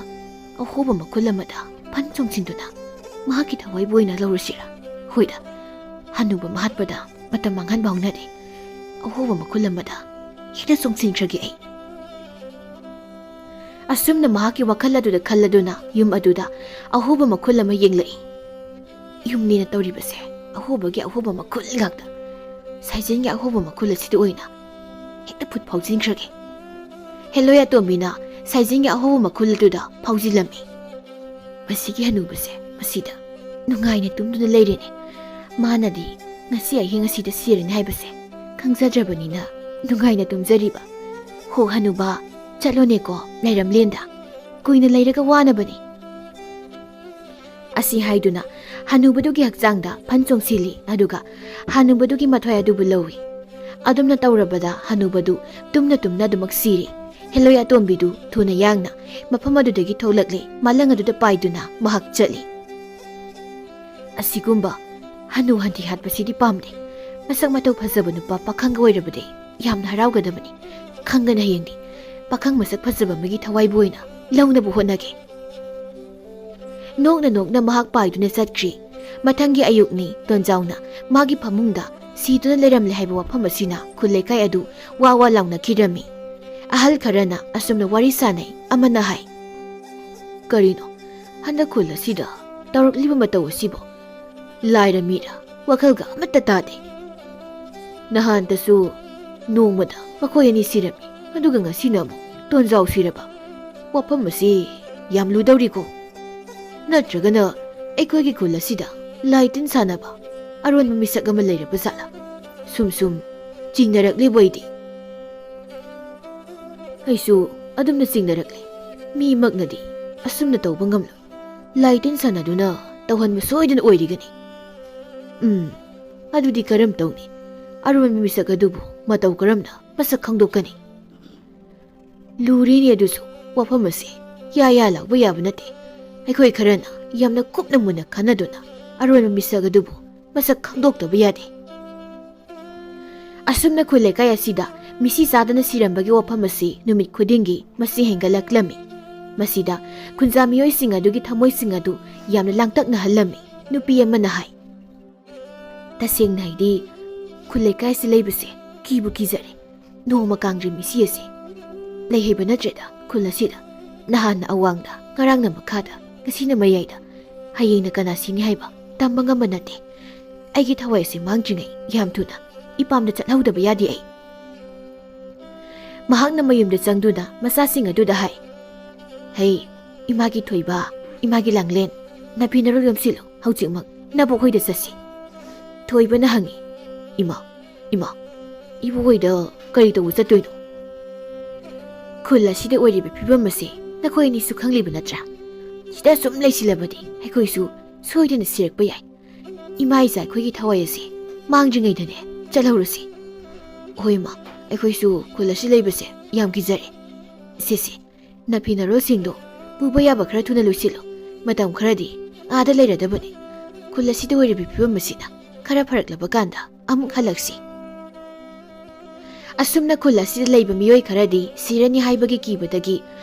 ꯑꯍꯣꯕ ꯃꯈꯨꯜ ꯑꯃꯗ ꯐꯟ ꯆꯣꯡꯁꯤꯟꯗꯨꯅ ꯃꯍꯥꯛꯀꯤ ꯊꯋꯥꯏꯕꯨ ꯑꯣꯏꯅ ꯂꯧꯔꯁꯤꯔꯥ? ꯍꯣꯏꯗ, ꯍꯅꯨꯕ ꯑꯃ ꯍꯥꯠꯄꯗ ꯃꯇꯝ ꯃꯥꯡꯍꯟꯕ ꯍꯧꯅꯗꯦ꯫ ꯑꯍꯣꯕ ꯃꯈꯨꯜ ꯑꯃꯗ ꯍꯦꯛꯇ ꯆꯣꯡꯁꯤꯟꯈ꯭ꯔꯒꯦ ꯑꯩ꯫" ꯑꯁꯨꯝꯅ ꯃꯍꯥꯛꯀꯤ ꯋꯥꯈꯜ ꯑꯗꯨꯗ ꯈꯜꯂꯗꯨꯅ ꯌꯨꯝ ꯑꯗꯨꯗ ꯑꯍꯣꯕ ꯃꯈꯨꯜ ꯑꯃ ꯌꯦꯡꯂꯛꯏ꯫ ꯌꯨꯝꯅꯦꯅ ꯇꯧꯔꯤꯕꯁꯦ ꯑꯍꯣꯕꯒꯤ ꯑꯍꯣꯕ ꯃꯈꯨꯜ ꯉꯥꯛꯇ꯫ ꯁꯥꯏꯖꯤꯟꯒꯤ ꯑꯍꯣꯕ ꯃꯈꯨꯜ ꯑꯁꯤꯗ ꯑꯣꯏꯅ ꯍꯦꯛꯇ ꯐꯨꯠ ꯐꯥꯎꯖꯤꯟꯈ꯭ꯔꯒꯦ꯫ ꯍꯦꯂꯣꯏ ꯑꯇꯣꯝꯕꯤꯅ ꯁꯥꯏꯖꯤꯟꯒꯤ ꯑꯍꯣꯕ ꯃꯈꯨꯜ ꯑꯗꯨꯗ ꯐꯥꯎꯖꯤꯜꯂꯝꯃꯤ꯫ "ꯃꯁꯤꯒꯤ ꯍꯅꯨꯕꯁꯦ ꯃꯁꯤꯗ ꯅꯨꯡꯉꯥꯏꯅ ꯇꯨꯝꯗꯨꯅ ꯂꯩꯔꯦꯅꯦ꯫ ꯃꯥꯅꯗꯤ ꯉꯁꯤ ꯑꯍꯤꯡ ꯑꯁꯤꯗ ꯁꯤꯔꯅꯤ ꯍꯥꯏꯕꯁꯦ ꯈꯪꯖꯗ꯭ꯔꯕꯅꯤꯅ ꯅꯨꯡꯉꯥꯏꯅ ꯇꯨꯝꯖꯔꯤꯕ꯫ ꯍꯣ ꯍꯅꯨꯕ, ꯆꯠꯂꯣꯅꯦꯀꯣ ꯂꯩꯔꯝꯂꯦꯟꯗ꯫ ꯀꯨꯏꯅ ꯂꯩꯔꯒ ꯋꯥꯅꯕꯅꯤ꯫" ꯑꯁꯤ ꯍꯥꯏꯗꯨꯅ ꯍꯅꯨꯕꯗꯨꯒꯤ ꯍꯛꯆꯥꯡꯗ ꯐꯟ ꯆꯣꯡꯁꯤꯜꯂꯤ, ꯑꯗꯨꯒ ꯍꯅꯨꯕꯗꯨꯒꯤ ꯃꯊ꯭ꯋꯥꯏ ꯑꯗꯨꯕꯨ ꯂꯧꯏ꯫ ꯑꯗꯨꯝꯅ ꯇꯧꯔꯕꯗ ꯍꯅꯨꯕꯗꯨ ꯇꯨꯝꯅ ꯇꯨꯝꯅ ꯑꯗꯨꯃꯛ ꯁꯤꯔꯤ꯫ ꯍꯦꯂꯣꯏ ꯑꯇꯣꯝꯕꯤꯗꯨ ꯊꯨꯅ ꯌꯥꯡꯅ ꯃꯐꯝ ꯑꯗꯨꯗꯒꯤ ꯊꯣꯛꯂꯛꯂꯦ꯫ ꯃꯥꯂꯪ ꯑꯗꯨꯗ ꯄꯥꯏꯗꯨꯅ ꯃꯍꯥꯛ ꯆꯠꯂꯤ꯫ ꯑꯁꯤꯒꯨꯝꯕ ꯍꯅꯨ ꯍꯟꯊꯤ ꯍꯥꯠꯄꯁꯤꯗꯤ ꯄꯥꯝꯗꯦ꯫ ꯃꯁꯛ ꯃꯇꯧ ꯐꯖꯕ ꯅꯨꯄꯥ ꯄꯥꯈꯪꯒ ꯑꯣꯏꯔꯕꯗꯤ ꯌꯥꯝꯅ ꯍꯔꯥꯎꯒꯗꯕꯅꯤ꯫ ꯈꯪꯒꯅꯤ ꯍꯌꯦꯡꯗꯤ ꯄꯥꯈꯪ ꯃꯁꯛ ꯐꯖꯕ ꯑꯃꯒꯤ ꯊꯋꯥꯏꯕꯨ ꯑꯣꯏꯅ ꯂꯧꯅꯕ ꯍꯣꯠꯅꯒꯦ꯫ ꯅꯣꯛꯅ ꯅꯣꯛꯅ ꯃꯍꯥꯛ ꯄꯥꯏꯗꯨꯅ ꯆꯠꯈ꯭ꯔꯤ꯫ ꯃꯊꯪꯒꯤ ꯑꯌꯨꯛꯅꯤ꯫ ꯇꯣꯟꯖꯥꯎꯅ ꯃꯥꯒꯤ ꯐꯃꯨꯡꯗ ꯁꯤꯗꯨꯅ ꯂꯩꯔꯝꯂꯦ ꯍꯥꯏꯕ ꯋꯥꯐꯝ ꯑꯁꯤꯅ ꯈꯨꯜ ꯂꯩꯀꯥꯏ ꯑꯗꯨ ꯋꯥ ꯋꯥ ꯂꯥꯎꯅꯈꯤꯔꯝꯃꯤ꯫ ꯑꯍꯜ ꯈꯔꯅ ꯑꯁꯨꯝꯅ ꯋꯥꯔꯤ ꯁꯥꯅꯩ꯫ ꯑꯃꯅ ꯍꯥꯏ, "ꯀꯔꯤꯅꯣ ꯍꯟꯗꯛ ꯈꯨꯜ ꯑꯁꯤꯗ ꯇꯧꯔꯛꯂꯤꯕ ꯃꯇꯧ ꯑꯁꯤꯕꯣ? ꯂꯥꯏꯔ ꯃꯤꯔ ꯋꯥꯈꯜꯒ ꯑꯃꯠꯇ ꯇꯥꯗꯦ꯫ ꯅꯍꯥꯟꯇꯁꯨ ꯅꯣꯡꯃꯗ ꯃꯈꯣꯏ ꯑꯅꯤ ꯁꯤꯔꯝꯃꯤ, ꯑꯗꯨꯒ ꯉꯁꯤꯅ ꯑꯃꯨꯛ ꯇꯣꯟꯖꯥꯎ ꯁꯤꯔꯕ꯫ ꯋꯥꯐꯝ ꯑꯁꯤ ꯌꯥꯝ ꯂꯨꯗꯧꯔꯤꯀꯣ꯫ ꯅꯠꯇ꯭ꯔꯒꯅ ꯑꯩꯈꯣꯏꯒꯤ ꯈꯨꯜ ꯑꯁꯤꯗ ꯂꯥꯏ ꯇꯤꯟ ꯁꯥꯟꯅꯕ ꯑꯔꯣꯟꯕ ꯃꯤꯁꯛ ꯑꯃ ꯂꯩꯔꯕ ꯖꯥꯠꯂꯥ? ꯁꯨꯝ ꯁꯨꯝ ꯆꯤꯡꯅꯔꯛꯂꯤꯕ ꯑꯩꯗꯤ꯫ ꯑꯩꯁꯨ ꯑꯗꯨꯝꯅ ꯆꯤꯡꯅꯔꯛꯂꯦ꯫ ꯃꯤꯃꯛꯅꯗꯤ ꯑꯁꯨꯝꯅ ꯇꯧꯕ ꯉꯝꯂꯣꯏ꯫ ꯂꯥꯏ ꯇꯤꯟ ꯁꯥꯟꯅꯗꯨꯅ ꯇꯧꯍꯟꯕ ꯁꯣꯏꯗꯅ ꯑꯣꯏꯔꯤꯒꯅꯤ꯫ ꯎꯝ, ꯑꯗꯨꯗꯤ ꯀꯔꯝ ꯇꯧꯅꯤ? ꯑꯔꯣꯟꯕ ꯃꯤꯁꯛ ꯑꯗꯨꯕꯨ ꯃꯇꯧ ꯀꯔꯝꯅ ꯃꯁꯛ ꯈꯪꯗꯣꯛꯀꯅꯤ?" ꯂꯨꯔꯤꯅꯤ ꯑꯗꯨꯁꯨ꯫ ꯋꯥꯐꯝ ꯑꯁꯤ ꯌꯥ ꯌꯥ ꯂꯥꯎꯕ ꯌꯥꯕ ꯅꯠꯇꯦ꯫ ꯑꯩꯈꯣꯏ ꯈꯔꯅ ꯌꯥꯝꯅ ꯀꯨꯞꯅ ꯃꯨꯟꯅ ꯈꯟꯅꯗꯨꯅ ꯑꯔꯣꯟꯕ ꯃꯤꯁꯛ ꯑꯗꯨꯕꯨ ꯃꯁꯛ ꯈꯪꯗꯣꯛꯇꯕ ꯌꯥꯗꯦ꯫ ꯑꯁꯨꯝꯅ ꯈꯨꯜ ꯂꯩꯀꯥꯏ ꯑꯁꯤꯗ ꯃꯤꯁꯤ ꯆꯥꯗꯅ ꯁꯤꯔꯝꯕꯒꯤ ꯋꯥꯐꯝ ꯑꯁꯤ ꯅꯨꯃꯤꯠ ꯈꯨꯗꯤꯡꯒꯤ ꯃꯁꯤꯡ ꯍꯦꯟꯒꯠꯂꯛꯂꯝꯃꯤ꯫ ꯃꯁꯤꯗ ꯈꯨꯟꯖꯥ ꯃꯤꯑꯣꯏꯁꯤꯡ ꯑꯗꯨꯒꯤ ꯊꯃꯣꯏꯁꯤꯡ ꯑꯗꯨ ꯌꯥꯝꯅ ꯂꯥꯡꯇꯛꯅꯍꯜꯂꯝꯃꯤ꯫ ꯅꯨꯄꯤ ꯑꯃꯅ ꯍꯥꯏ, "ꯇꯁꯦꯡꯅ ꯍꯥꯏꯗꯤ ꯈꯨꯜ ꯂꯩꯀꯥꯏꯁꯤ ꯂꯩꯕꯁꯦ ꯀꯤꯕꯨ ꯀꯤꯖꯔꯦ꯫ ꯅꯣꯡꯃ ꯀꯥꯡꯗ꯭ꯔꯤ ꯃꯤꯁꯤ ꯑꯁꯤ ꯂꯩ ꯍꯩꯕ ꯅꯠꯇ꯭ꯔꯦꯗ ꯈꯨꯜ ꯑꯁꯤꯗ꯫ ꯅꯍꯥꯟꯅ ꯑꯋꯥꯡꯗ, ꯉꯔꯥꯡꯅ ꯃꯈꯥꯗ, ꯉꯁꯤꯅ ꯃꯌꯥꯏꯗ꯫ ꯍꯌꯦꯡꯅ ꯀꯅꯥ ꯁꯤꯅꯤ ꯍꯥꯏꯕ ꯇꯝꯕ ꯉꯝꯕ ꯅꯠꯇꯦ꯫ ꯑꯩꯒꯤ ꯊꯋꯥꯏ ꯑꯁꯤ ꯃꯥꯡꯗ꯭ꯔꯤꯉꯩ ꯌꯥꯝ ꯊꯨꯅ ꯏꯄꯥꯝꯗ ꯆꯠꯍꯧꯗꯕ ꯌꯥꯗꯦ ꯑꯩ꯫" ꯃꯍꯥꯛꯅ ꯃꯌꯨꯝꯗ ꯆꯪꯗꯨꯅ ꯃꯆꯥꯁꯤꯡ ꯑꯗꯨꯗ ꯍꯥꯏ, "ꯍꯩ, ꯏꯃꯥꯒꯤ ꯊꯣꯏꯕ, ꯏꯃꯥꯒꯤ ꯂꯥꯡꯂꯦꯟ, ꯅꯥꯄꯤ ꯅꯔꯣꯜ ꯌꯣꯝꯁꯤꯜꯂꯨ, ꯍꯧꯖꯤꯛꯃꯛ ꯅꯕꯣꯛ ꯍꯣꯏꯗ ꯆꯠꯁꯤ꯫" ꯊꯣꯏꯕꯅ ꯍꯪꯉꯤ, "ꯏꯃꯥ, ꯏꯃꯥ, ꯏꯕꯣꯛ ꯍꯣꯏꯗ ꯀꯔꯤ ꯇꯧꯕ ꯆꯠꯇꯣꯏꯅꯣ? ꯈꯨꯜ ꯑꯁꯤꯗ ꯑꯣꯏꯔꯤꯕ ꯐꯤꯕꯝ ꯑꯁꯤ ꯅꯈꯣꯏ ꯑꯅꯤꯁꯨ ꯈꯪꯂꯤꯕ ꯅꯠꯇ꯭ꯔꯥ? ꯁꯤꯗ ꯁꯨꯝ ꯂꯩꯁꯤꯜꯂꯕꯗꯤ ꯑꯩꯈꯣꯏꯁꯨ ꯁꯣꯏꯗꯅ ꯁꯤꯔꯛꯄ ꯌꯥꯏ꯫ ꯏꯃꯥ ꯏꯆꯥ ꯑꯩꯈꯣꯏꯒꯤ ꯊꯋꯥꯏ ꯑꯁꯤ ꯃꯥꯡꯗ꯭ꯔꯤꯉꯩꯗꯅꯦ ꯆꯠꯍꯧꯔꯁꯤ꯫" "ꯍꯣꯏ ꯏꯃꯥ, ꯑꯩꯈꯣꯏꯁꯨ ꯈꯨꯜ ꯑꯁꯤ ꯂꯩꯕꯁꯦ ꯌꯥꯝ ꯀꯤꯖꯔꯦ꯫ "ꯁꯦ ꯁꯦ, ꯅꯐꯤ ꯅꯔꯣꯜꯁꯤꯡꯗꯣ ꯄꯨꯕ ꯌꯥꯕ ꯈꯔ ꯊꯨꯅ ꯂꯣꯏꯁꯤꯜꯂꯨ꯫ ꯃꯇꯝ ꯈꯔꯗꯤ ꯑꯥꯗ ꯂꯩꯔꯗꯕꯅꯤ꯫ ꯈꯨꯜ ꯑꯁꯤꯗ ꯑꯣꯏꯔꯤꯕ ꯐꯤꯕꯝ ꯑꯁꯤꯅ ꯈꯔ ꯐꯔꯛꯂꯕ ꯀꯥꯟꯗ ꯑꯃꯨꯛ ꯍꯜꯂꯛꯁꯤ"꯫ ꯑꯁꯨꯝꯅ ꯈꯨꯜ ꯑꯁꯤꯗ ꯂꯩꯕ ꯃꯤꯑꯣꯏ ꯈꯔꯗꯤ ꯁꯤꯔꯅꯤ ꯍꯥꯏꯕꯒꯤ ꯀꯤꯕꯗꯒꯤ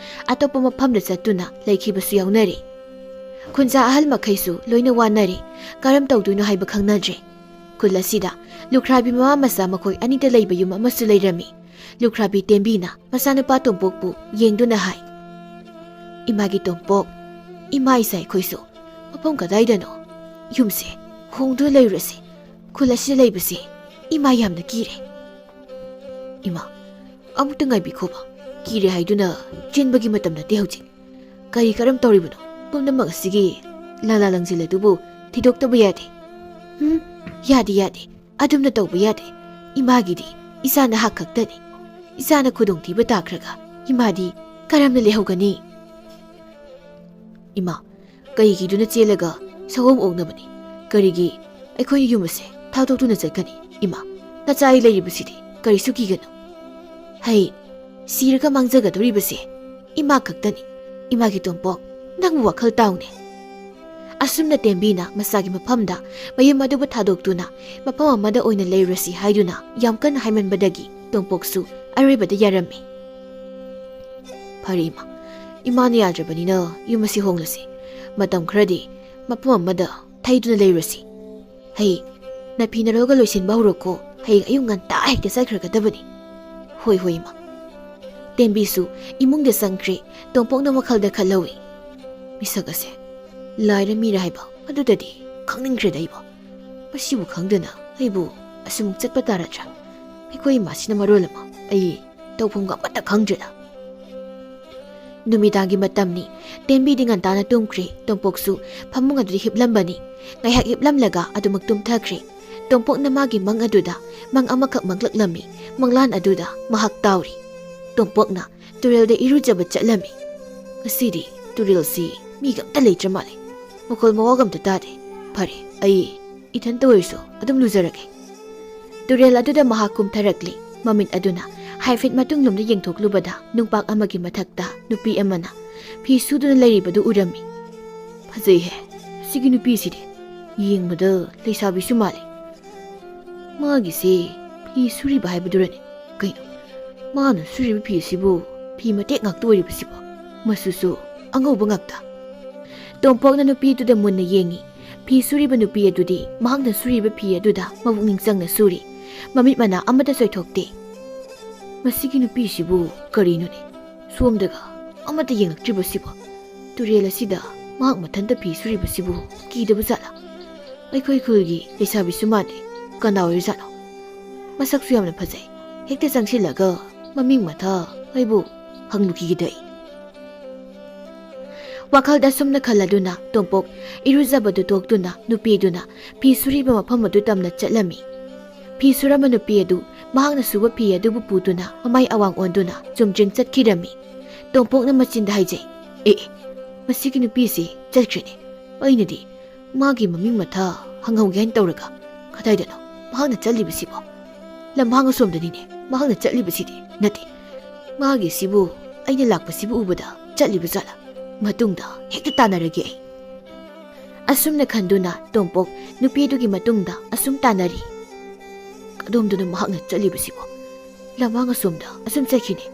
ꯑꯇꯣꯞꯄ ꯃꯐꯝꯗ ꯆꯠꯇꯨꯅ ꯂꯩꯈꯤꯕꯁꯨ ꯌꯥꯎꯅꯔꯤ꯫ ꯈꯨꯟꯖꯥ ꯑꯍꯜ ꯃꯈꯩꯁꯨ ꯂꯣꯏꯅ ꯋꯥꯅꯔꯦ꯫ ꯀꯔꯝ ꯇꯧꯗꯣꯏꯅꯣ ꯍꯥꯏꯕ ꯈꯪꯅꯗ꯭ꯔꯦ꯫ ꯈꯨꯜ ꯑꯁꯤꯗ ꯂꯨꯈ꯭ꯔꯥꯕꯤ ꯃꯃꯥ ꯃꯆꯥ ꯃꯈꯣꯏ ꯑꯅꯤꯗ ꯂꯩꯕ ꯌꯨꯝ ꯑꯃꯁꯨ ꯂꯩꯔꯝꯃꯤ꯫ ꯂꯨꯈ꯭ꯔꯥꯕꯤ ꯇꯦꯝꯕꯤꯅ ꯃꯆꯥꯅꯨꯄꯥ ꯇꯣꯝꯄꯣꯛꯄꯨ ꯌꯦꯡꯗꯨꯅ ꯍꯥꯏ, "ꯏꯃꯥꯒꯤ ꯇꯣꯝꯄꯣꯛ, ꯏꯃꯥ ꯏꯆꯥ ꯑꯩꯈꯣꯏꯁꯨ ꯃꯐꯝ ꯀꯗꯥꯏꯗꯅꯣ? ꯌꯨꯝꯁꯦ ꯍꯣꯡꯗꯨꯅ ꯂꯩꯔꯨꯔꯁꯤ꯫ ꯈꯨꯜ ꯑꯁꯤꯗ ꯂꯩꯕꯁꯦ ꯏꯃꯥ ꯌꯥꯝꯅ ꯀꯤꯔꯦ"꯫ "ꯏꯃꯥ, ꯑꯃꯨꯛꯇ ꯉꯥꯏꯕꯤꯈꯣꯕ꯫ ꯀꯤꯔꯦ ꯍꯥꯏꯗꯨꯅ ꯆꯦꯟꯕꯒꯤ ꯃꯇꯝ ꯅꯠꯇꯦ ꯍꯧꯖꯤꯛ꯫ ꯀꯔꯤ ꯀꯔꯝ ꯇꯧꯔꯤꯕꯅꯣ? ꯄꯨꯝꯅꯃꯛ ꯑꯁꯤꯒꯤ ꯂꯥꯂꯥ ꯂꯪꯖꯦꯜ ꯑꯗꯨꯕꯨ ꯊꯤꯗꯣꯛꯇꯕ ꯌꯥꯗꯦ"꯫ "ꯎꯝ, ꯌꯥꯗꯦ, ꯌꯥꯗꯦ꯫ ꯑꯗꯨꯝꯅ ꯇꯧꯕ ꯌꯥꯗꯦ꯫ ꯏꯃꯥꯒꯤꯗꯤ ꯏꯆꯥ ꯅꯍꯥꯛ ꯈꯛꯇꯅꯤ꯫ ꯏꯆꯥꯅ ꯈꯨꯗꯣꯡꯊꯤꯕ ꯇꯥꯈ꯭ꯔꯒ ꯏꯃꯥꯗꯤ ꯀꯔꯝꯅ ꯂꯩꯍꯧꯒꯅꯤ?" "ꯏꯃꯥ, ꯀꯩꯒꯤꯗꯨꯅ ꯆꯦꯜꯂꯒ ꯁꯑꯣꯝ ꯑꯣꯛꯅꯕꯅꯤ? ꯀꯔꯤꯒꯤ ꯑꯩꯈꯣꯏ ꯌꯨꯝ ꯑꯁꯦ ꯊꯥꯗꯣꯛꯇꯨꯅ ꯆꯠꯀꯅꯤ? ꯏꯃꯥ, ꯅꯆꯥ ꯑꯩ ꯂꯩꯔꯤꯕꯁꯤꯗꯤ ꯀꯔꯤꯁꯨ ꯀꯤꯒꯅꯨ꯫ ꯍꯩ, ꯁꯤꯔꯒ ꯃꯥꯡꯖꯒꯗꯧꯔꯤꯕꯁꯦ ꯏꯃꯥ ꯈꯛꯇꯅꯤ꯫ ꯏꯃꯥꯒꯤ ꯇꯣꯝꯄꯣꯛ, ꯅꯪꯕꯨ ꯋꯥꯈꯜ ꯇꯥꯎꯅꯦ"꯫ ꯑꯁꯨꯝꯅ ꯇꯦꯝꯕꯤꯅ ꯃꯆꯥꯒꯤ ꯃꯐꯝꯗ ꯃꯌꯨꯝ ꯑꯗꯨꯕꯨ ꯊꯥꯗꯣꯛꯇꯨꯅ ꯃꯐꯝ ꯑꯃꯗ ꯑꯣꯏꯅ ꯂꯩꯔꯨꯔꯁꯤ ꯍꯥꯏꯗꯨꯅ ꯌꯥꯝ ꯀꯟꯅ ꯍꯥꯏꯃꯟꯕꯗꯒꯤ ꯇꯣꯝꯄꯣꯛꯁꯨ ꯑꯔꯣꯏꯕꯗ ꯌꯥꯔꯝꯃꯤ꯫ "ꯐꯔꯦ ꯏꯃꯥ, ꯏꯃꯥꯅ ꯌꯥꯗ꯭ꯔꯕꯅꯤꯅ ꯌꯨꯝ ꯑꯁꯤ ꯍꯣꯡꯂꯁꯤ꯫ ꯃꯇꯝ ꯈꯔꯗꯤ ꯃꯐꯝ ꯑꯃꯗ ꯊꯩꯗꯨꯅ ꯂꯩꯔꯨꯔꯁꯤ꯫ ꯍꯩ, ꯅꯐꯤ ꯅꯔꯣꯜꯒ ꯂꯣꯏꯁꯤꯟꯕ ꯍꯧꯔꯣꯀꯣ꯫ ꯍꯌꯦꯡ ꯑꯌꯨꯛ ꯉꯟꯇꯥ ꯍꯦꯛꯇ ꯆꯠꯈ꯭ꯔꯒꯗꯕꯅꯤ"꯫ "ꯍꯣꯏ, ꯍꯣꯏ, ꯏꯃꯥ"꯫ ꯇꯦꯝꯕꯤꯁꯨ ꯏꯃꯨꯡꯗ ꯆꯪꯈ꯭ꯔꯦ꯫ ꯇꯣꯝꯄꯣꯛꯅ ꯋꯥꯈꯜꯗ ꯈꯜꯍꯧꯏ, "ꯃꯤꯁꯛ ꯑꯁꯦ ꯂꯥꯏꯔ ꯃꯤꯔ ꯍꯥꯏꯕ ꯑꯗꯨꯗꯗꯤ ꯈꯪꯅꯤꯡꯈ꯭ꯔꯦꯗ ꯑꯩꯕꯨ꯫ ꯃꯁꯤꯕꯨ ꯈꯪꯗꯅ ꯑꯩꯕꯨ ꯑꯁꯨꯝ ꯆꯠꯄ ꯇꯥꯔꯗ꯭ꯔꯥ? ꯑꯩꯈꯣꯏ ꯏꯃꯥꯁꯤꯅ ꯃꯔꯣꯜ ꯑꯃ ꯑꯩ ꯇꯧꯐꯝꯒ ꯑꯃꯠꯇ ꯈꯪꯗ꯭ꯔꯦꯗ"꯫ ꯅꯨꯃꯤꯗꯥꯡꯒꯤ ꯃꯇꯝꯅꯤ꯫ ꯇꯦꯝꯕꯤꯗꯤ ꯉꯟꯇꯥꯅ ꯇꯨꯝꯈ꯭ꯔꯦ꯫ ꯇꯣꯝꯄꯣꯛꯁꯨ ꯐꯃꯨꯡ ꯑꯗꯨꯗ ꯍꯤꯞꯂꯝꯕꯅꯤ꯫ ꯉꯥꯏꯍꯥꯛ ꯍꯤꯞꯂꯝꯂꯒ ꯑꯗꯨꯃꯛ ꯇꯨꯝꯊꯈ꯭ꯔꯦ꯫ ꯇꯣꯝꯄꯣꯛꯅ ꯃꯥꯒꯤ ꯃꯪ ꯑꯗꯨꯗ ꯃꯪ ꯑꯃꯈꯛ ꯃꯪꯂꯛꯂꯝꯃꯤ꯫ ꯃꯪꯂꯥꯟ ꯑꯗꯨꯗ ꯃꯍꯥꯛ ꯇꯥꯎꯔꯤ꯫ ꯇꯣꯝꯄꯣꯛꯅ ꯇꯨꯔꯦꯜꯗ ꯏꯔꯨꯖꯕ ꯆꯠꯂꯝꯃꯤ꯫ "ꯉꯁꯤꯗꯤ ꯇꯨꯔꯦꯜꯁꯤ ꯃꯤꯒ ꯑꯝꯇ ꯂꯩꯇ꯭ꯔ ꯃꯥꯜꯂꯦ꯫ ꯃꯈꯣꯜ ꯃꯋꯥꯒ ꯑꯝꯇ ꯇꯥꯗꯦ꯫ ꯐꯔꯦ, ꯑꯩ ꯏꯊꯟꯇ ꯑꯣꯏꯔꯁꯨ ꯑꯗꯨꯝ ꯂꯨꯖꯔꯒꯦ"꯫ ꯇꯨꯔꯦꯜ ꯑꯗꯨꯗ ꯃꯍꯥꯛ ꯀꯨꯝꯊꯔꯛꯂꯤ꯫ ꯃꯃꯤꯠ ꯑꯗꯨꯅ ꯍꯥꯏꯐꯦꯠ ꯃꯇꯨꯡꯂꯣꯝꯗ ꯌꯦꯡꯊꯣꯛꯂꯨꯕꯗ ꯅꯨꯡꯄꯥꯛ ꯑꯃꯒꯤ ꯃꯊꯛꯇ ꯅꯨꯄꯤ ꯑꯃꯅ ꯐꯤ ꯁꯨꯗꯨꯅ ꯂꯩꯔꯤꯕꯗꯨ ꯎꯔꯝꯃꯤ꯫ "ꯐꯖꯩꯍꯦ, ꯁꯤꯒꯤ ꯅꯨꯄꯤꯁꯤꯗꯤ꯫ ꯌꯦꯡꯕꯗ ꯂꯩꯁꯥꯕꯤꯁꯨ ꯃꯥꯜꯂꯤ꯫ ꯃꯥꯒꯤꯁꯦ ꯐꯤ ꯁꯨꯔꯤꯕ ꯍꯥꯏꯕꯗꯨꯔꯅꯦ? ꯀꯩꯅꯣ, ꯃꯥꯅ ꯁꯨꯔꯤꯕ ꯐꯤ ꯑꯁꯤꯕꯨ ꯐꯤ ꯃꯇꯦꯛ ꯉꯥꯛꯇ ꯑꯣꯏꯔꯤꯕꯁꯤꯕꯣ? ꯃꯆꯨꯁꯨ ꯑꯉꯧꯕ ꯉꯥꯛꯇ꯫" ꯇꯣꯝꯄꯣꯛꯅ ꯅꯨꯄꯤꯗꯨꯗ ꯃꯨꯟꯅ ꯌꯦꯡꯉꯤ꯫ ꯐꯤ ꯁꯨꯔꯤꯕ ꯅꯨꯄꯤ ꯑꯗꯨꯗꯤ ꯃꯍꯥꯛꯅ ꯁꯨꯔꯤꯕ ꯐꯤ ꯑꯗꯨꯗ ꯃꯄꯨꯛꯅꯤꯡ ꯆꯪꯅ ꯁꯨꯔꯤ꯫ ꯃꯃꯤꯠ ꯃꯅꯥ ꯑꯃꯠꯇ ꯆꯣꯏꯊꯣꯛꯇꯦ꯫ "ꯃꯁꯤꯒꯤ ꯅꯨꯄꯤꯁꯤꯕꯨ ꯀꯔꯤꯅꯣꯅꯦ? ꯁꯣꯝꯗꯒ ꯑꯃꯠꯇ ꯌꯦꯡꯂꯛꯇ꯭ꯔꯤꯕꯁꯤꯕꯣ? ꯇꯨꯔꯦꯜ ꯑꯁꯤꯗ ꯃꯍꯥꯛ ꯃꯊꯟꯇ ꯐꯤ ꯁꯨꯔꯤꯕꯁꯤꯕꯨ ꯀꯤꯗꯕ ꯖꯥꯠꯂꯥ? ꯑꯩꯈꯣꯏ ꯈꯨꯜꯒꯤ ꯂꯩꯁꯥꯕꯤꯁꯨ ꯃꯥꯟꯗꯦ꯫ ꯀꯅꯥ ꯑꯣꯏꯔꯖꯥꯠꯅꯣ? ꯃꯁꯛꯁꯨ ꯌꯥꯝꯅ ꯐꯖꯩ꯫ ꯍꯦꯛꯇ ꯆꯪꯁꯤꯜꯂꯒ ꯃꯃꯤꯡ ꯃꯊꯥ ꯑꯩꯕꯨ ꯍꯪꯂꯨꯈꯤꯒꯦꯗ ꯑꯩ꯫" ꯋꯥꯈꯜꯗ ꯑꯁꯨꯝꯅ ꯈꯜꯂꯗꯨꯅ ꯇꯣꯝꯄꯣꯛ ꯏꯔꯨꯖꯕꯗꯨ ꯇꯣꯛꯇꯨꯅ ꯅꯨꯄꯤꯗꯨꯅ ꯐꯤ ꯁꯨꯔꯤꯕ ꯃꯐꯝ ꯑꯗꯨ ꯇꯝꯅ ꯆꯠꯂꯝꯃꯤ꯫ ꯐꯤ ꯁꯨꯔꯝꯕ ꯅꯨꯄꯤ ꯑꯗꯨ ꯃꯍꯥꯛꯅ ꯁꯨꯕ ꯐꯤ ꯑꯗꯨꯕꯨ ꯄꯨꯗꯨꯅ ꯃꯃꯥꯏ ꯑꯋꯥꯡ ꯑꯣꯟꯗꯨꯅ ꯆꯨꯝꯗ꯭ꯔꯤꯡ ꯆꯠꯈꯤꯔꯝꯃꯤ꯫ ꯇꯣꯝꯄꯣꯛꯅ ꯃꯆꯤꯟꯗ ꯍꯥꯏꯖꯩ, "ꯑꯦ, ꯑꯦ, ꯃꯁꯤꯒꯤ ꯅꯨꯄꯤꯁꯤ ꯆꯠꯈ꯭ꯔꯦꯅꯦ꯫ ꯑꯩꯅꯗꯤ ꯃꯥꯒꯤ ꯃꯃꯤꯡ ꯃꯊꯥ ꯍꯪꯍꯧꯒꯦ ꯍꯥꯏꯅ ꯇꯧꯔꯒ ꯀꯗꯥꯏꯗꯅꯣ ꯃꯍꯥꯛꯅ ꯆꯠꯂꯤꯕꯁꯤꯕꯣ? ꯂꯝꯍꯥꯡ ꯑꯁꯣꯝꯗꯅꯤꯅꯦ ꯃꯍꯥꯛꯅ ꯆꯠꯂꯤꯕꯁꯤꯗꯤ꯫ ꯅꯠꯇꯦ, ꯃꯥꯒꯤꯁꯤꯕꯨ ꯑꯩꯅ ꯂꯥꯛꯄꯁꯤꯕꯨ ꯎꯕꯗ ꯆꯠꯂꯤꯕ ꯖꯥꯠꯂꯥ? ꯃꯇꯨꯡꯗ ꯍꯦꯛꯇ ꯇꯥꯟꯅꯔꯒꯦ ꯑꯩ꯫" ꯑꯁꯨꯝꯅ ꯈꯟꯗꯨꯅ ꯇꯣꯝꯄꯣꯛ ꯅꯨꯄꯤꯗꯨꯒꯤ ꯃꯇꯨꯡꯗ ꯑꯁꯨꯝ ꯇꯥꯟꯅꯔꯤ꯫ "ꯀꯗꯣꯝꯗꯅꯣ ꯃꯍꯥꯛꯅ ꯆꯠꯂꯤꯕꯁꯤꯕꯣ? ꯂꯝꯍꯥꯡ ꯑꯁꯣꯝꯗ ꯑꯁꯨꯝ ꯆꯠꯈꯤꯅꯦ꯫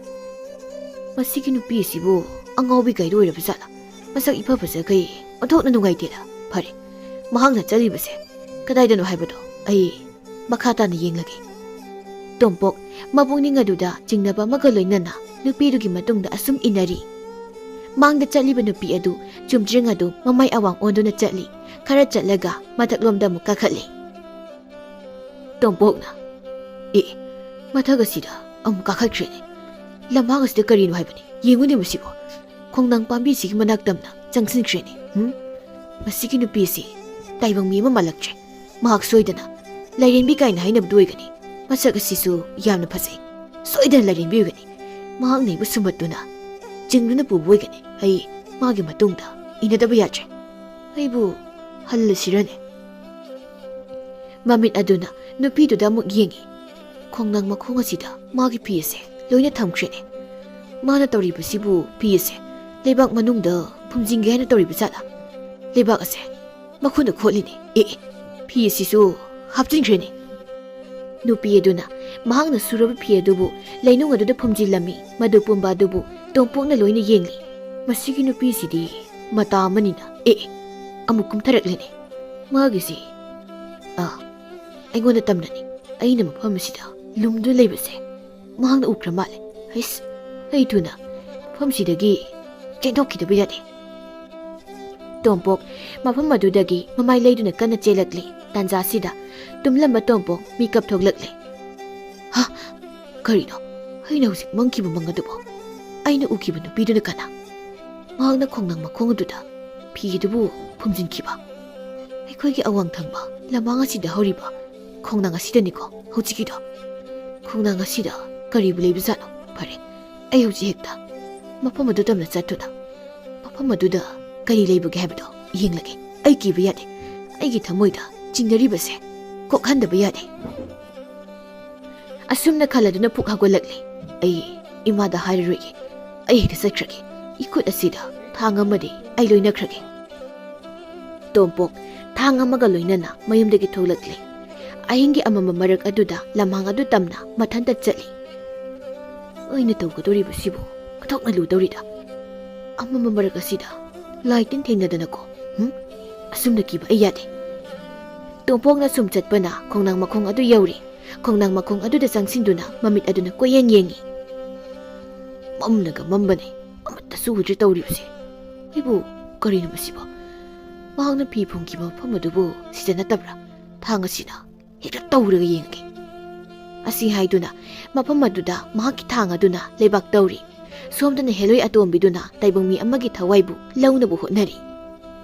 ꯃꯁꯤꯒꯤ ꯅꯨꯄꯤꯁꯤꯕꯨ ꯑꯉꯥꯎꯕꯤ ꯀꯩꯗ ꯑꯣꯏꯔꯕ ꯖꯥꯠꯂꯥ? ꯃꯁꯛ ꯏꯐ ꯐꯖꯈꯩ ꯑꯣꯟꯊꯣꯛꯅ ꯅꯨꯡꯉꯥꯏꯇꯦꯗ꯫ ꯐꯔꯦ, ꯃꯍꯥꯛꯅ ꯆꯠꯂꯤꯕꯁꯦ ꯀꯗꯥꯏꯗꯅꯣ ꯍꯥꯏꯕꯗꯣ ꯑꯩ ꯃꯈꯥ ꯇꯥꯅ ꯌꯦꯡꯂꯒꯦ꯫" ꯇꯣꯝꯄꯣꯛ ꯃꯄꯨꯛꯅꯤꯡ ꯑꯗꯨꯗ ꯆꯤꯡꯅꯕ ꯑꯃꯒ ꯂꯣꯏꯅꯅ ꯅꯨꯄꯤꯗꯨꯒꯤ ꯃꯇꯨꯡꯗ ꯑꯁꯨꯝ ꯏꯟꯅꯔꯤ꯫ ꯃꯥꯡꯗ ꯆꯠꯂꯤꯕ ꯅꯨꯄꯤ ꯑꯗꯨ ꯆꯨꯝꯗ꯭ꯔꯤꯡ ꯑꯗꯨ ꯃꯃꯥꯏ ꯑꯋꯥꯡ ꯑꯣꯟꯗꯨꯅ ꯆꯠꯂꯤ꯫ ꯈꯔ ꯆꯠꯂꯒ ꯃꯊꯛꯂꯣꯝꯗ ꯑꯃꯨꯛ ꯀꯥꯈꯠꯂꯤ꯫ ꯇꯣꯝꯄꯣꯛꯅ, "ꯑꯦ, ꯃꯊꯛ ꯑꯁꯤꯗ ꯑꯃꯨꯛ ꯀꯥꯈꯠꯈ꯭ꯔꯦꯅꯦ꯫ ꯂꯝꯍꯥꯡ ꯑꯁꯤꯗ ꯀꯔꯤꯅꯣ ꯍꯥꯏꯕꯅꯤ? ꯌꯦꯡꯉꯨꯅꯦ ꯃꯁꯤꯕꯨ꯫ ꯈꯣꯡꯅꯥꯡ ꯄꯥꯝꯕꯤꯁꯤꯒꯤ ꯃꯅꯥꯛ ꯇꯝꯅ ꯆꯪꯁꯤꯟꯈ꯭ꯔꯦꯅꯦ꯫ ꯎꯝ? ꯃꯁꯤꯒꯤ ꯅꯨꯄꯤꯁꯤ ꯇꯥꯏꯕꯪ ꯃꯤ ꯑꯃ ꯃꯥꯜꯂꯛꯇ꯭ꯔꯦ꯫ ꯃꯍꯥꯛ ꯁꯣꯏꯗꯅ ꯂꯥꯏꯔꯦꯝꯕꯤ ꯀꯥꯏꯅ ꯍꯥꯏꯅꯕꯗꯨ ꯑꯣꯏꯒꯅꯤ꯫ ꯃꯁꯛ ꯑꯁꯤꯁꯨ ꯌꯥꯝꯅ ꯐꯖꯩ꯫ ꯁꯣꯏꯗꯅ ꯂꯥꯏꯔꯦꯝꯕꯤ ꯑꯣꯏꯒꯅꯤ꯫ ꯃꯍꯥꯛꯅ ꯑꯩꯕꯨ ꯁꯨꯝꯍꯠꯇꯨꯅ ꯆꯤꯡꯗꯨꯅ ꯄꯨꯕ ꯑꯣꯏꯒꯅꯤ꯫ ꯑꯩ ꯃꯥꯒꯤ ꯃꯇꯨꯡꯗ ꯏꯟꯅꯗꯕ ꯌꯥꯗ꯭ꯔꯦ꯫ ꯑꯩꯕꯨ ꯍꯜꯂꯁꯤꯔꯅꯦ?" ꯃꯃꯤꯠ ꯑꯗꯨꯅ ꯅꯨꯄꯤꯗꯨꯗ ꯑꯃꯨꯛ ꯌꯦꯡꯉꯤ꯫ ꯈꯣꯡꯅꯥꯡ ꯃꯈꯣꯡ ꯑꯁꯤꯗ ꯃꯥꯒꯤ ꯐꯤ ꯑꯁꯦ ꯂꯣꯏꯅ ꯊꯝꯈ꯭ꯔꯦꯅꯦ꯫ ꯃꯥꯅ ꯇꯧꯔꯤꯕꯁꯤꯕꯨ ꯐꯤ ꯑꯁꯦ ꯂꯩꯕꯥꯛ ꯃꯅꯨꯡꯗ ꯐꯨꯝꯖꯤꯟꯒꯦ ꯍꯥꯏꯅ ꯇꯧꯔꯤꯕ ꯖꯥꯠꯂꯥ? ꯂꯩꯕꯥꯛ ꯑꯁꯦ ꯃꯈꯨꯠꯅ ꯈꯣꯠꯂꯤꯅꯦ꯫ ꯑꯦ, ꯑꯦ, ꯐꯤ ꯑꯁꯤꯁꯨ ꯍꯥꯞꯆꯤꯟꯈ꯭ꯔꯦꯅꯦ꯫ ꯅꯨꯄꯤ ꯑꯗꯨꯅ ꯃꯍꯥꯛꯅ ꯁꯨꯔꯕ ꯐꯤ ꯑꯗꯨꯕꯨ ꯂꯩꯅꯨꯡ ꯑꯗꯨꯗ ꯐꯨꯝꯖꯤꯜꯂꯝꯃꯤ꯫ ꯃꯗꯨ ꯄꯨꯝꯕ ꯑꯗꯨꯕꯨ ꯇꯣꯝꯄꯣꯛꯅ ꯂꯣꯏꯅ ꯌꯦꯡꯂꯤ꯫ ꯃꯁꯤꯒꯤ ꯅꯨꯄꯤꯁꯤꯗꯤ ꯃꯇꯥ ꯑꯃꯅꯤꯅ꯫ ꯑꯦ, ꯑꯦ, ꯑꯃꯨꯛ ꯀꯨꯝꯊꯔꯛꯂꯦꯅꯦ꯫ ꯃꯥꯒꯤꯁꯤ, ꯑꯥ, ꯑꯩꯉꯣꯟꯗ ꯇꯝꯅꯅꯤ꯫ ꯑꯩꯅ ꯃꯐꯝ ꯑꯁꯤꯗ ꯂꯨꯝꯗꯨꯅ ꯂꯩꯕꯁꯦ ꯃꯍꯥꯛꯅ ꯎꯈ꯭ꯔ ꯃꯥꯜꯂꯦ꯫ ꯍꯩꯁ, ꯑꯩ ꯊꯨꯅ ꯃꯐꯝꯁꯤꯗꯒꯤ ꯆꯦꯟꯊꯣꯛꯈꯤꯗꯕ ꯌꯥꯗꯦ꯫ ꯇꯣꯝꯄꯣꯛ ꯃꯐꯝ ꯑꯗꯨꯗꯒꯤ ꯃꯃꯥꯏ ꯂꯩꯗꯨꯅ ꯀꯟꯅ ꯆꯦꯜꯂꯛꯂꯤ꯫ ꯇꯥꯟꯖꯥꯁꯤꯗ ꯇꯨꯝꯂꯝꯕ ꯇꯣꯝꯄꯣꯛ ꯃꯤꯀꯞ ꯊꯣꯛꯂꯛꯂꯦ꯫ ꯍꯥ? ꯀꯔꯤꯅꯣ? ꯑꯩꯅ ꯍꯧꯖꯤꯛ ꯃꯪꯈꯤꯕ ꯃꯪ ꯑꯗꯨꯕꯨ? ꯑꯩꯅ ꯎꯈꯤꯕ ꯅꯨꯄꯤꯗꯨꯅ ꯀꯅꯥ? ꯃꯍꯥꯛꯅ ꯈꯣꯡꯅꯥꯡ ꯃꯈꯣꯡ ꯑꯗꯨꯗ ꯐꯤ ꯑꯗꯨꯕꯨ ꯐꯨꯝꯖꯤꯟꯈꯤꯕ꯫ ꯑꯩꯈꯣꯏꯒꯤ ꯑꯋꯥꯡ ꯊꯪꯕ ꯂꯝꯃꯥꯡ ꯑꯁꯤꯗ ꯍꯧꯔꯤꯕ ꯈꯣꯡꯅꯥꯡ ꯑꯁꯤꯗꯅꯤꯀꯣ ꯍꯧꯖꯤꯛꯀꯤꯗꯣ꯫ ꯈꯣꯡꯅꯥꯡ ꯑꯁꯤꯗ ꯀꯔꯤꯕꯨ ꯂꯩꯕꯖꯥꯠꯅꯣ? ꯐꯔꯦ, ꯑꯩ ꯍꯧꯖꯤꯛ ꯍꯦꯛꯇ ꯃꯐꯝ ꯑꯗꯨ ꯇꯝꯅ ꯆꯠꯇꯨꯅ ꯃꯐꯝ ꯑꯗꯨꯗ ꯀꯔꯤ ꯂꯩꯕꯒꯦ ꯍꯥꯏꯕꯗꯣ ꯌꯦꯡꯂꯒꯦ꯫ ꯑꯩ ꯀꯤꯕ ꯌꯥꯗꯦ꯫ ꯑꯩꯒꯤ ꯊꯃꯣꯏꯗ ꯆꯤꯡꯅꯔꯤꯕꯁꯦ ꯀꯣꯛꯍꯟꯗꯕ ꯌꯥꯗꯦ꯫ ꯑꯁꯨꯝꯅ ꯈꯜꯂꯗꯨꯅ ꯄꯨꯛ ꯍꯧꯒꯠꯂꯛꯂꯦ꯫ ꯑꯩ ꯏꯃꯥꯗ ꯍꯥꯏꯔꯔꯣꯏꯒꯦ꯫ ꯑꯩ ꯍꯦꯛꯇ ꯆꯠꯈ꯭ꯔꯒꯦ꯫ ꯏꯈꯨꯠ ꯑꯁꯤꯗ ꯊꯥꯡ ꯑꯃꯗꯤ ꯑꯩ ꯂꯣꯏꯅꯈ꯭ꯔꯒꯦ꯫ ꯇꯣꯝꯄꯣꯛ ꯊꯥꯡ ꯑꯃꯒ ꯂꯣꯏꯅꯅ ꯃꯌꯨꯝꯗꯒꯤ ꯊꯣꯛꯂꯛꯂꯦ꯫ ꯑꯍꯤꯡꯒꯤ ꯑꯃꯝꯕ ꯃꯔꯛ ꯑꯗꯨꯗ ꯂꯝꯍꯥꯡ ꯑꯗꯨ ꯇꯝꯅ ꯃꯊꯟꯇ ꯆꯠꯂꯤ꯫ ꯑꯩꯅ ꯇꯧꯒꯗꯧꯔꯤꯕꯁꯤꯕꯨ ꯑꯣꯟꯊꯣꯛꯅ ꯂꯨꯗꯧꯔꯤꯗ꯫ ꯑꯃꯝꯕ ꯃꯔꯛ ꯑꯁꯤꯗ ꯂꯥꯏ ꯇꯤꯟ ꯊꯦꯡꯅꯗꯅꯀꯣ꯫ ꯍꯨꯝ? ꯑꯁꯨꯝꯅ ꯀꯤꯕ ꯑꯩ ꯌꯥꯗꯦ꯫ ꯇꯣꯝꯄꯣꯛꯅ ꯁꯨꯝ ꯆꯠꯄꯅ ꯈꯣꯡꯅꯥꯡ ꯃꯈꯣꯡ ꯑꯗꯨ ꯌꯧꯔꯦ꯫ ꯈꯣꯡꯅꯥꯡ ꯃꯈꯣꯡ ꯑꯗꯨꯗ ꯆꯪꯁꯤꯟꯗꯨꯅ ꯃꯃꯤꯠ ꯑꯗꯨꯅ ꯀꯣꯏꯌꯦꯡ ꯌꯦꯡꯉꯤ꯫ ꯃꯝꯅꯒ ꯃꯝꯕꯅꯦ, ꯑꯃꯠꯇꯁꯨ ꯎꯗ꯭ꯔꯦ ꯇꯧꯔꯤꯕꯁꯦ꯫ ꯑꯩꯕꯨ ꯀꯔꯤꯅꯣ ꯃꯁꯤꯕꯣ? ꯃꯍꯥꯛꯅ ꯐꯤ ꯐꯨꯝꯈꯤꯕ ꯃꯐꯝ ꯑꯗꯨꯕꯨ ꯁꯤꯗ ꯅꯠꯇꯕ꯭ꯔꯥ? ꯊꯥꯡ ꯑꯁꯤꯅ ꯍꯦꯛꯇ ꯇꯧꯔꯒ ꯌꯦꯡꯉꯒꯦ꯫ ꯑꯁꯤ ꯍꯥꯏꯗꯨꯅ ꯃꯐꯝ ꯑꯗꯨꯗ ꯃꯍꯥꯛꯀꯤ ꯊꯥꯡ ꯑꯗꯨꯅ ꯂꯩꯕꯥꯛ ꯇꯧꯔꯤ꯫ ꯁꯣꯝꯗꯅ ꯍꯦꯂꯣꯏ ꯑꯇꯣꯝꯕꯤꯗꯨꯅ ꯇꯥꯏꯕꯪ ꯃꯤ ꯑꯃꯒꯤ ꯊꯋꯥꯏꯕꯨ ꯂꯧꯅꯕ ꯍꯣꯠꯅꯔꯤ꯫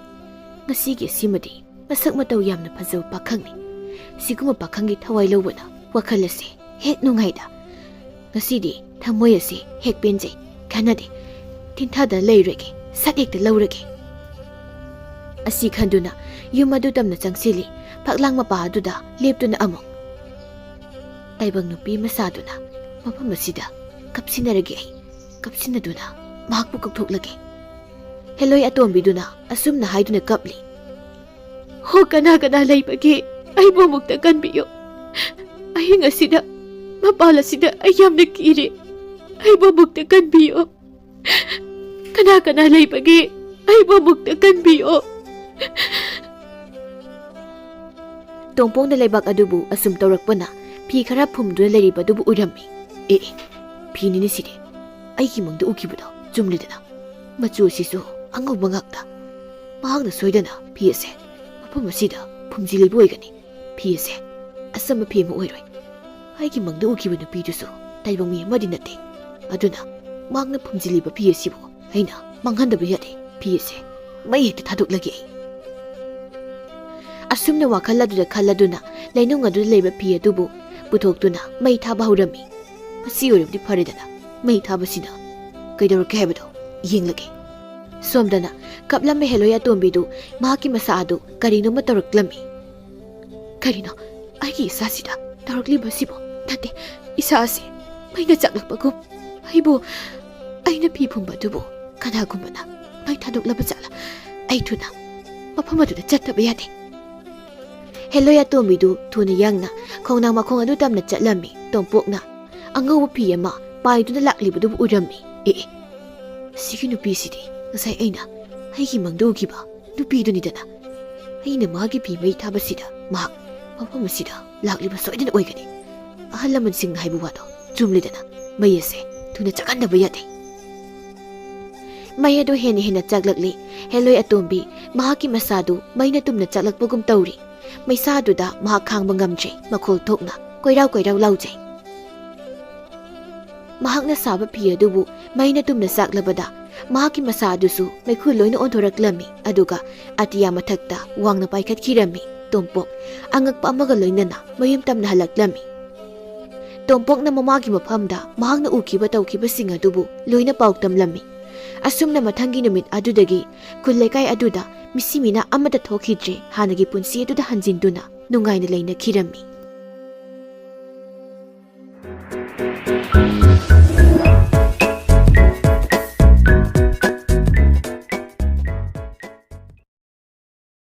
ꯉꯁꯤꯒꯤ ꯑꯁꯤꯃꯗꯤ ꯃꯁꯛ ꯃꯇꯧ ꯌꯥꯝꯅ ꯐꯖꯕ ꯄꯥꯈꯪꯅꯤ꯫ ꯁꯤꯒꯨꯝꯕ ꯄꯥꯈꯪꯒꯤ ꯊꯋꯥꯏ ꯂꯧꯕꯅ ꯋꯥꯈꯜ ꯑꯁꯤ ꯍꯦꯛ ꯅꯨꯡꯉꯥꯏꯗ꯫ ꯉꯁꯤꯗꯤ ꯊꯃꯣꯏ ꯑꯁꯤ ꯍꯦꯛ ꯄꯦꯟꯖꯩ, ꯀꯥꯟꯅꯗꯦ꯫ ꯊꯤꯟꯊꯗꯅ ꯂꯩꯔꯣꯏꯒꯦ, ꯁꯛ ꯍꯦꯛꯇ ꯂꯧꯔꯒꯦ꯫ ꯑꯁꯤ ꯈꯟꯗꯨꯅ ꯌꯨꯝ ꯑꯗꯨ ꯇꯝꯅ ꯆꯪꯁꯤꯜꯂꯤ꯫ ꯐꯛꯂꯥꯡ ꯃꯄꯥ ꯑꯗꯨꯗ ꯂꯦꯞꯇꯨꯅ ꯑꯃꯨꯛ, ꯇꯥꯏꯕꯪ ꯅꯨꯄꯤ ꯃꯆꯥꯗꯨꯅ ꯃꯐꯝ ꯑꯁꯤꯗ ꯀꯞꯁꯤꯟꯅꯔꯒꯦ ꯑꯩ, ꯀꯞꯁꯤꯟꯅꯗꯨꯅ ꯃꯍꯥꯛꯄꯨ ꯀꯧꯊꯣꯛꯂꯒꯦ꯫ ꯍꯦꯂꯣꯏ ꯑꯇꯣꯝꯕꯤꯗꯨꯅ ꯑꯁꯨꯝꯅ ꯍꯥꯏꯗꯨꯅ ꯀꯞꯂꯤ꯫ "ꯍꯣ, ꯀꯅꯥ ꯀꯅꯥ ꯂꯩꯕꯒꯦ? ꯑꯩꯕꯨ ꯑꯃꯨꯛꯇ ꯀꯟꯕꯤꯌꯨ꯫ ꯑꯍꯤꯡ ꯑꯁꯤꯗ, ꯃꯄꯥꯜ ꯑꯁꯤꯗ ꯑꯩ ꯌꯥꯝꯅ ꯀꯤꯔꯦ꯫ ꯑꯩꯕꯨ ꯑꯃꯨꯛꯇ ꯀꯟꯕꯤꯌꯨ꯫ ꯀꯅꯥ ꯀꯅꯥ ꯂꯩꯕꯒꯦ? ꯑꯩꯕꯨ ꯑꯃꯨꯛꯇ ꯀꯟꯕꯤꯌꯨ꯫" ꯇꯣꯝꯄꯣꯛꯅ ꯂꯩꯕꯥꯛ ꯑꯗꯨꯕꯨ ꯑꯁꯨꯝ ꯇꯧꯔꯛꯄꯅ ꯐꯤ ꯈꯔ ꯐꯨꯝꯗꯨꯅ ꯂꯩꯔꯤꯕ ꯑꯗꯨꯕꯨ ꯎꯔꯝꯃꯤ꯫ ꯑꯦ, ꯑꯦ, ꯐꯤꯅꯤꯅꯦ ꯁꯤꯗꯤ꯫ ꯑꯩꯒꯤ ꯃꯪꯗ ꯎꯈꯤꯕꯗꯣ ꯆꯨꯝꯂꯦꯗꯅ꯫ ꯃꯆꯨ ꯑꯁꯤꯁꯨ ꯑꯉꯧꯕ ꯉꯥꯛꯇ꯫ ꯃꯍꯥꯛꯅ ꯁꯣꯏꯗꯅ ꯐꯤ ꯑꯁꯦ ꯃꯐꯝ ꯑꯁꯤꯗ ꯐꯨꯝꯖꯤꯜꯂꯤꯕ ꯑꯣꯏꯒꯅꯤ꯫ ꯐꯤ ꯑꯁꯦ ꯑꯆꯝꯕ ꯐꯤ ꯑꯃ ꯑꯣꯏꯔꯣꯏ꯫ ꯑꯩꯒꯤ ꯃꯪꯗ ꯎꯈꯤꯕ ꯅꯨꯄꯤꯗꯨꯁꯨ ꯇꯥꯏꯕꯪ ꯃꯤ ꯑꯃꯗꯤ ꯅꯠꯇꯦ꯫ ꯑꯗꯨꯅ ꯃꯍꯥꯛꯅ ꯐꯨꯝꯖꯤꯜꯂꯤꯕ ꯐꯤ ꯑꯁꯤꯕꯨ ꯑꯩꯅ ꯃꯥꯡꯍꯟꯗꯕ ꯌꯥꯗꯦ꯫ ꯐꯤ ꯑꯁꯦ ꯃꯩ ꯍꯦꯛꯇ ꯊꯥꯗꯣꯛꯂꯒꯦ ꯑꯩ꯫ ꯑꯁꯨꯝꯅ ꯋꯥꯈꯜ ꯑꯗꯨꯗ ꯈꯜꯂꯗꯨꯅ ꯂꯩꯅꯨꯡ ꯑꯗꯨꯗ ꯂꯩꯕ ꯐꯤ ꯑꯗꯨꯕꯨ ꯄꯨꯊꯣꯛꯇꯨꯅ ꯃꯩ ꯊꯥꯕ ꯍꯧꯔꯝꯃꯤ꯫ ꯃꯁꯤ ꯑꯣꯏꯔꯕꯗꯤ ꯐꯔꯦꯗꯅ, ꯃꯩ ꯊꯥꯕꯁꯤꯅ ꯀꯩꯗꯧꯔꯛꯀꯦ ꯍꯥꯏꯕꯗꯣ ꯌꯦꯡꯂꯒꯦ꯫ ꯁꯣꯝꯗꯅ ꯀꯞꯂꯝꯕ ꯍꯦꯂꯣꯏ ꯑꯇꯣꯝꯕꯤꯗꯨ ꯃꯍꯥꯛꯀꯤ ꯃꯁꯥ ꯑꯗꯨ ꯀꯔꯤꯅꯣꯃ ꯇꯧꯔꯛꯂꯝꯃꯤ꯫ "ꯀꯔꯤꯅꯣ ꯑꯩꯒꯤ ꯏꯁꯥꯁꯤꯗ ꯇꯧꯔꯛꯂꯤꯕꯁꯤꯕꯨ? ꯅꯠꯇꯦ, ꯏꯁꯥ ꯑꯁꯤ ꯃꯩꯅ ꯆꯥꯛꯂꯛꯄꯒꯨꯝ꯫ ꯑꯩꯕꯨ, ꯑꯩꯅ ꯐꯤ ꯐꯨꯝꯕ ꯑꯗꯨꯕꯨ ꯀꯅꯥꯒꯨꯝꯕꯅ ꯃꯩ ꯊꯥꯗꯣꯛꯂꯕ ꯖꯥꯠꯂ? ꯑꯩ ꯊꯨꯅ ꯃꯐꯝ ꯑꯗꯨꯗ ꯆꯠꯇꯕ ꯌꯥꯗꯦ꯫" ꯍꯦꯂꯣꯏ ꯑꯇꯣꯝꯕꯤꯗꯨ ꯊꯨꯅ ꯌꯥꯡꯅ ꯈꯣꯡꯅꯥꯡ ꯃꯈꯣꯡ ꯑꯗꯨ ꯇꯝꯅ ꯆꯠꯂꯝꯃꯤ꯫ ꯇꯣꯝꯄꯣꯛꯅ ꯑꯉꯧꯕ ꯐꯤ ꯑꯃ ꯄꯥꯏꯗꯨꯅ ꯂꯥꯛꯂꯤꯕꯗꯨꯕꯨ ꯎꯔꯝꯃꯤ꯫ "ꯑꯦ, ꯑꯦ, ꯁꯤꯒꯤ ꯅꯨꯄꯤꯁꯤꯗꯤ ꯉꯁꯥꯏ ꯑꯩꯅ ꯑꯩꯒꯤ ꯃꯪꯗ ꯎꯈꯤꯕ ꯅꯨꯄꯤꯗꯨꯅꯤꯗꯅ꯫ ꯑꯩꯅ ꯃꯥꯒꯤ ꯐꯤ ꯃꯩ ꯊꯥꯕꯁꯤꯗ ꯃꯍꯥꯛ ꯃꯐꯝ ꯑꯁꯤꯗ ꯂꯥꯛꯂꯤꯕ ꯁꯣꯏꯗꯅ ꯑꯣꯏꯒꯅꯤ꯫ ꯑꯍꯜ ꯂꯃꯟꯁꯤꯡꯅ ꯍꯥꯏꯕ ꯋꯥꯗꯣ ꯆꯨꯝꯂꯦꯗꯅ, ꯃꯩ ꯑꯁꯦ ꯊꯨꯅ ꯆꯥꯛꯍꯟꯗꯕ ꯌꯥꯗꯦ꯫" ꯃꯩ ꯑꯗꯨ ꯍꯦꯟꯅ ꯍꯦꯟꯅ ꯆꯥꯛꯂꯛꯂꯤ꯫ ꯍꯦꯂꯣꯏ ꯑꯇꯣꯝꯕꯤ ꯃꯍꯥꯛꯀꯤ ꯃꯁꯥꯗꯨ ꯃꯩꯅ ꯇꯨꯝꯅ ꯆꯥꯛꯂꯛꯄꯒꯨꯝ ꯇꯧꯔꯤ꯫ ꯃꯩꯁꯥꯗꯨꯗ ꯃꯍꯥꯛ ꯈꯥꯡꯕ ꯉꯝꯗ꯭ꯔꯦ, ꯃꯈꯣꯜ ꯊꯣꯛꯅ ꯀꯣꯏꯔꯥꯎ ꯀꯣꯏꯔꯥꯎ ꯂꯥꯎꯖꯩ꯫ ꯃꯍꯥꯛꯅ ꯁꯥꯕ ꯐꯤ ꯑꯗꯨꯕꯨ ꯃꯩꯅ ꯇꯨꯝꯅ ꯆꯥꯛꯂꯕꯗ ꯃꯍꯥꯛꯀꯤ ꯃꯁꯥ ꯑꯗꯨꯁꯨ ꯃꯩꯈꯨ ꯂꯣꯏꯅ ꯑꯣꯟꯊꯣꯔꯛꯂꯝꯃꯤ꯫ ꯑꯗꯨꯒ ꯑꯇꯤꯌꯥ ꯃꯊꯛꯇ ꯋꯥꯡꯅ ꯄꯥꯏꯈꯠꯈꯤꯔꯝꯃꯤ꯫ ꯇꯣꯝꯄꯣꯛ ꯑꯉꯛꯄ ꯑꯃꯒ ꯂꯣꯏꯅꯅ ꯃꯌꯨꯝ ꯇꯝꯅ ꯍꯜꯂꯛꯂꯝꯃꯤ꯫ ꯇꯣꯝꯄꯣꯛꯅ ꯃꯃꯥꯒꯤ ꯃꯐꯝꯗ ꯃꯍꯥꯛꯅ ꯎꯈꯤꯕ ꯇꯧꯈꯤꯕꯁꯤꯡ ꯑꯗꯨꯕꯨ ꯂꯣꯏꯅ ꯄꯥꯎ ꯇꯝꯂꯝꯃꯤ꯫ ꯑꯁꯨꯝꯅ ꯃꯊꯪꯒꯤ ꯅꯨꯃꯤꯠ ꯑꯗꯨꯗꯒꯤ ꯈꯨꯜ ꯂꯩꯀꯥꯏ ꯑꯗꯨꯗ ꯃꯤꯁꯤ ꯃꯤꯅꯥ ꯑꯃꯠꯇ ꯊꯣꯛꯈꯤꯗ꯭ꯔꯦ꯫ ꯍꯥꯟꯅꯒꯤ ꯄꯨꯟꯁꯤ ꯑꯗꯨꯗ ꯍꯟꯖꯤꯟꯗꯨꯅ ꯅꯨꯡꯉꯥꯏꯅ ꯂꯩꯅꯈꯤꯔꯝꯃꯤ꯫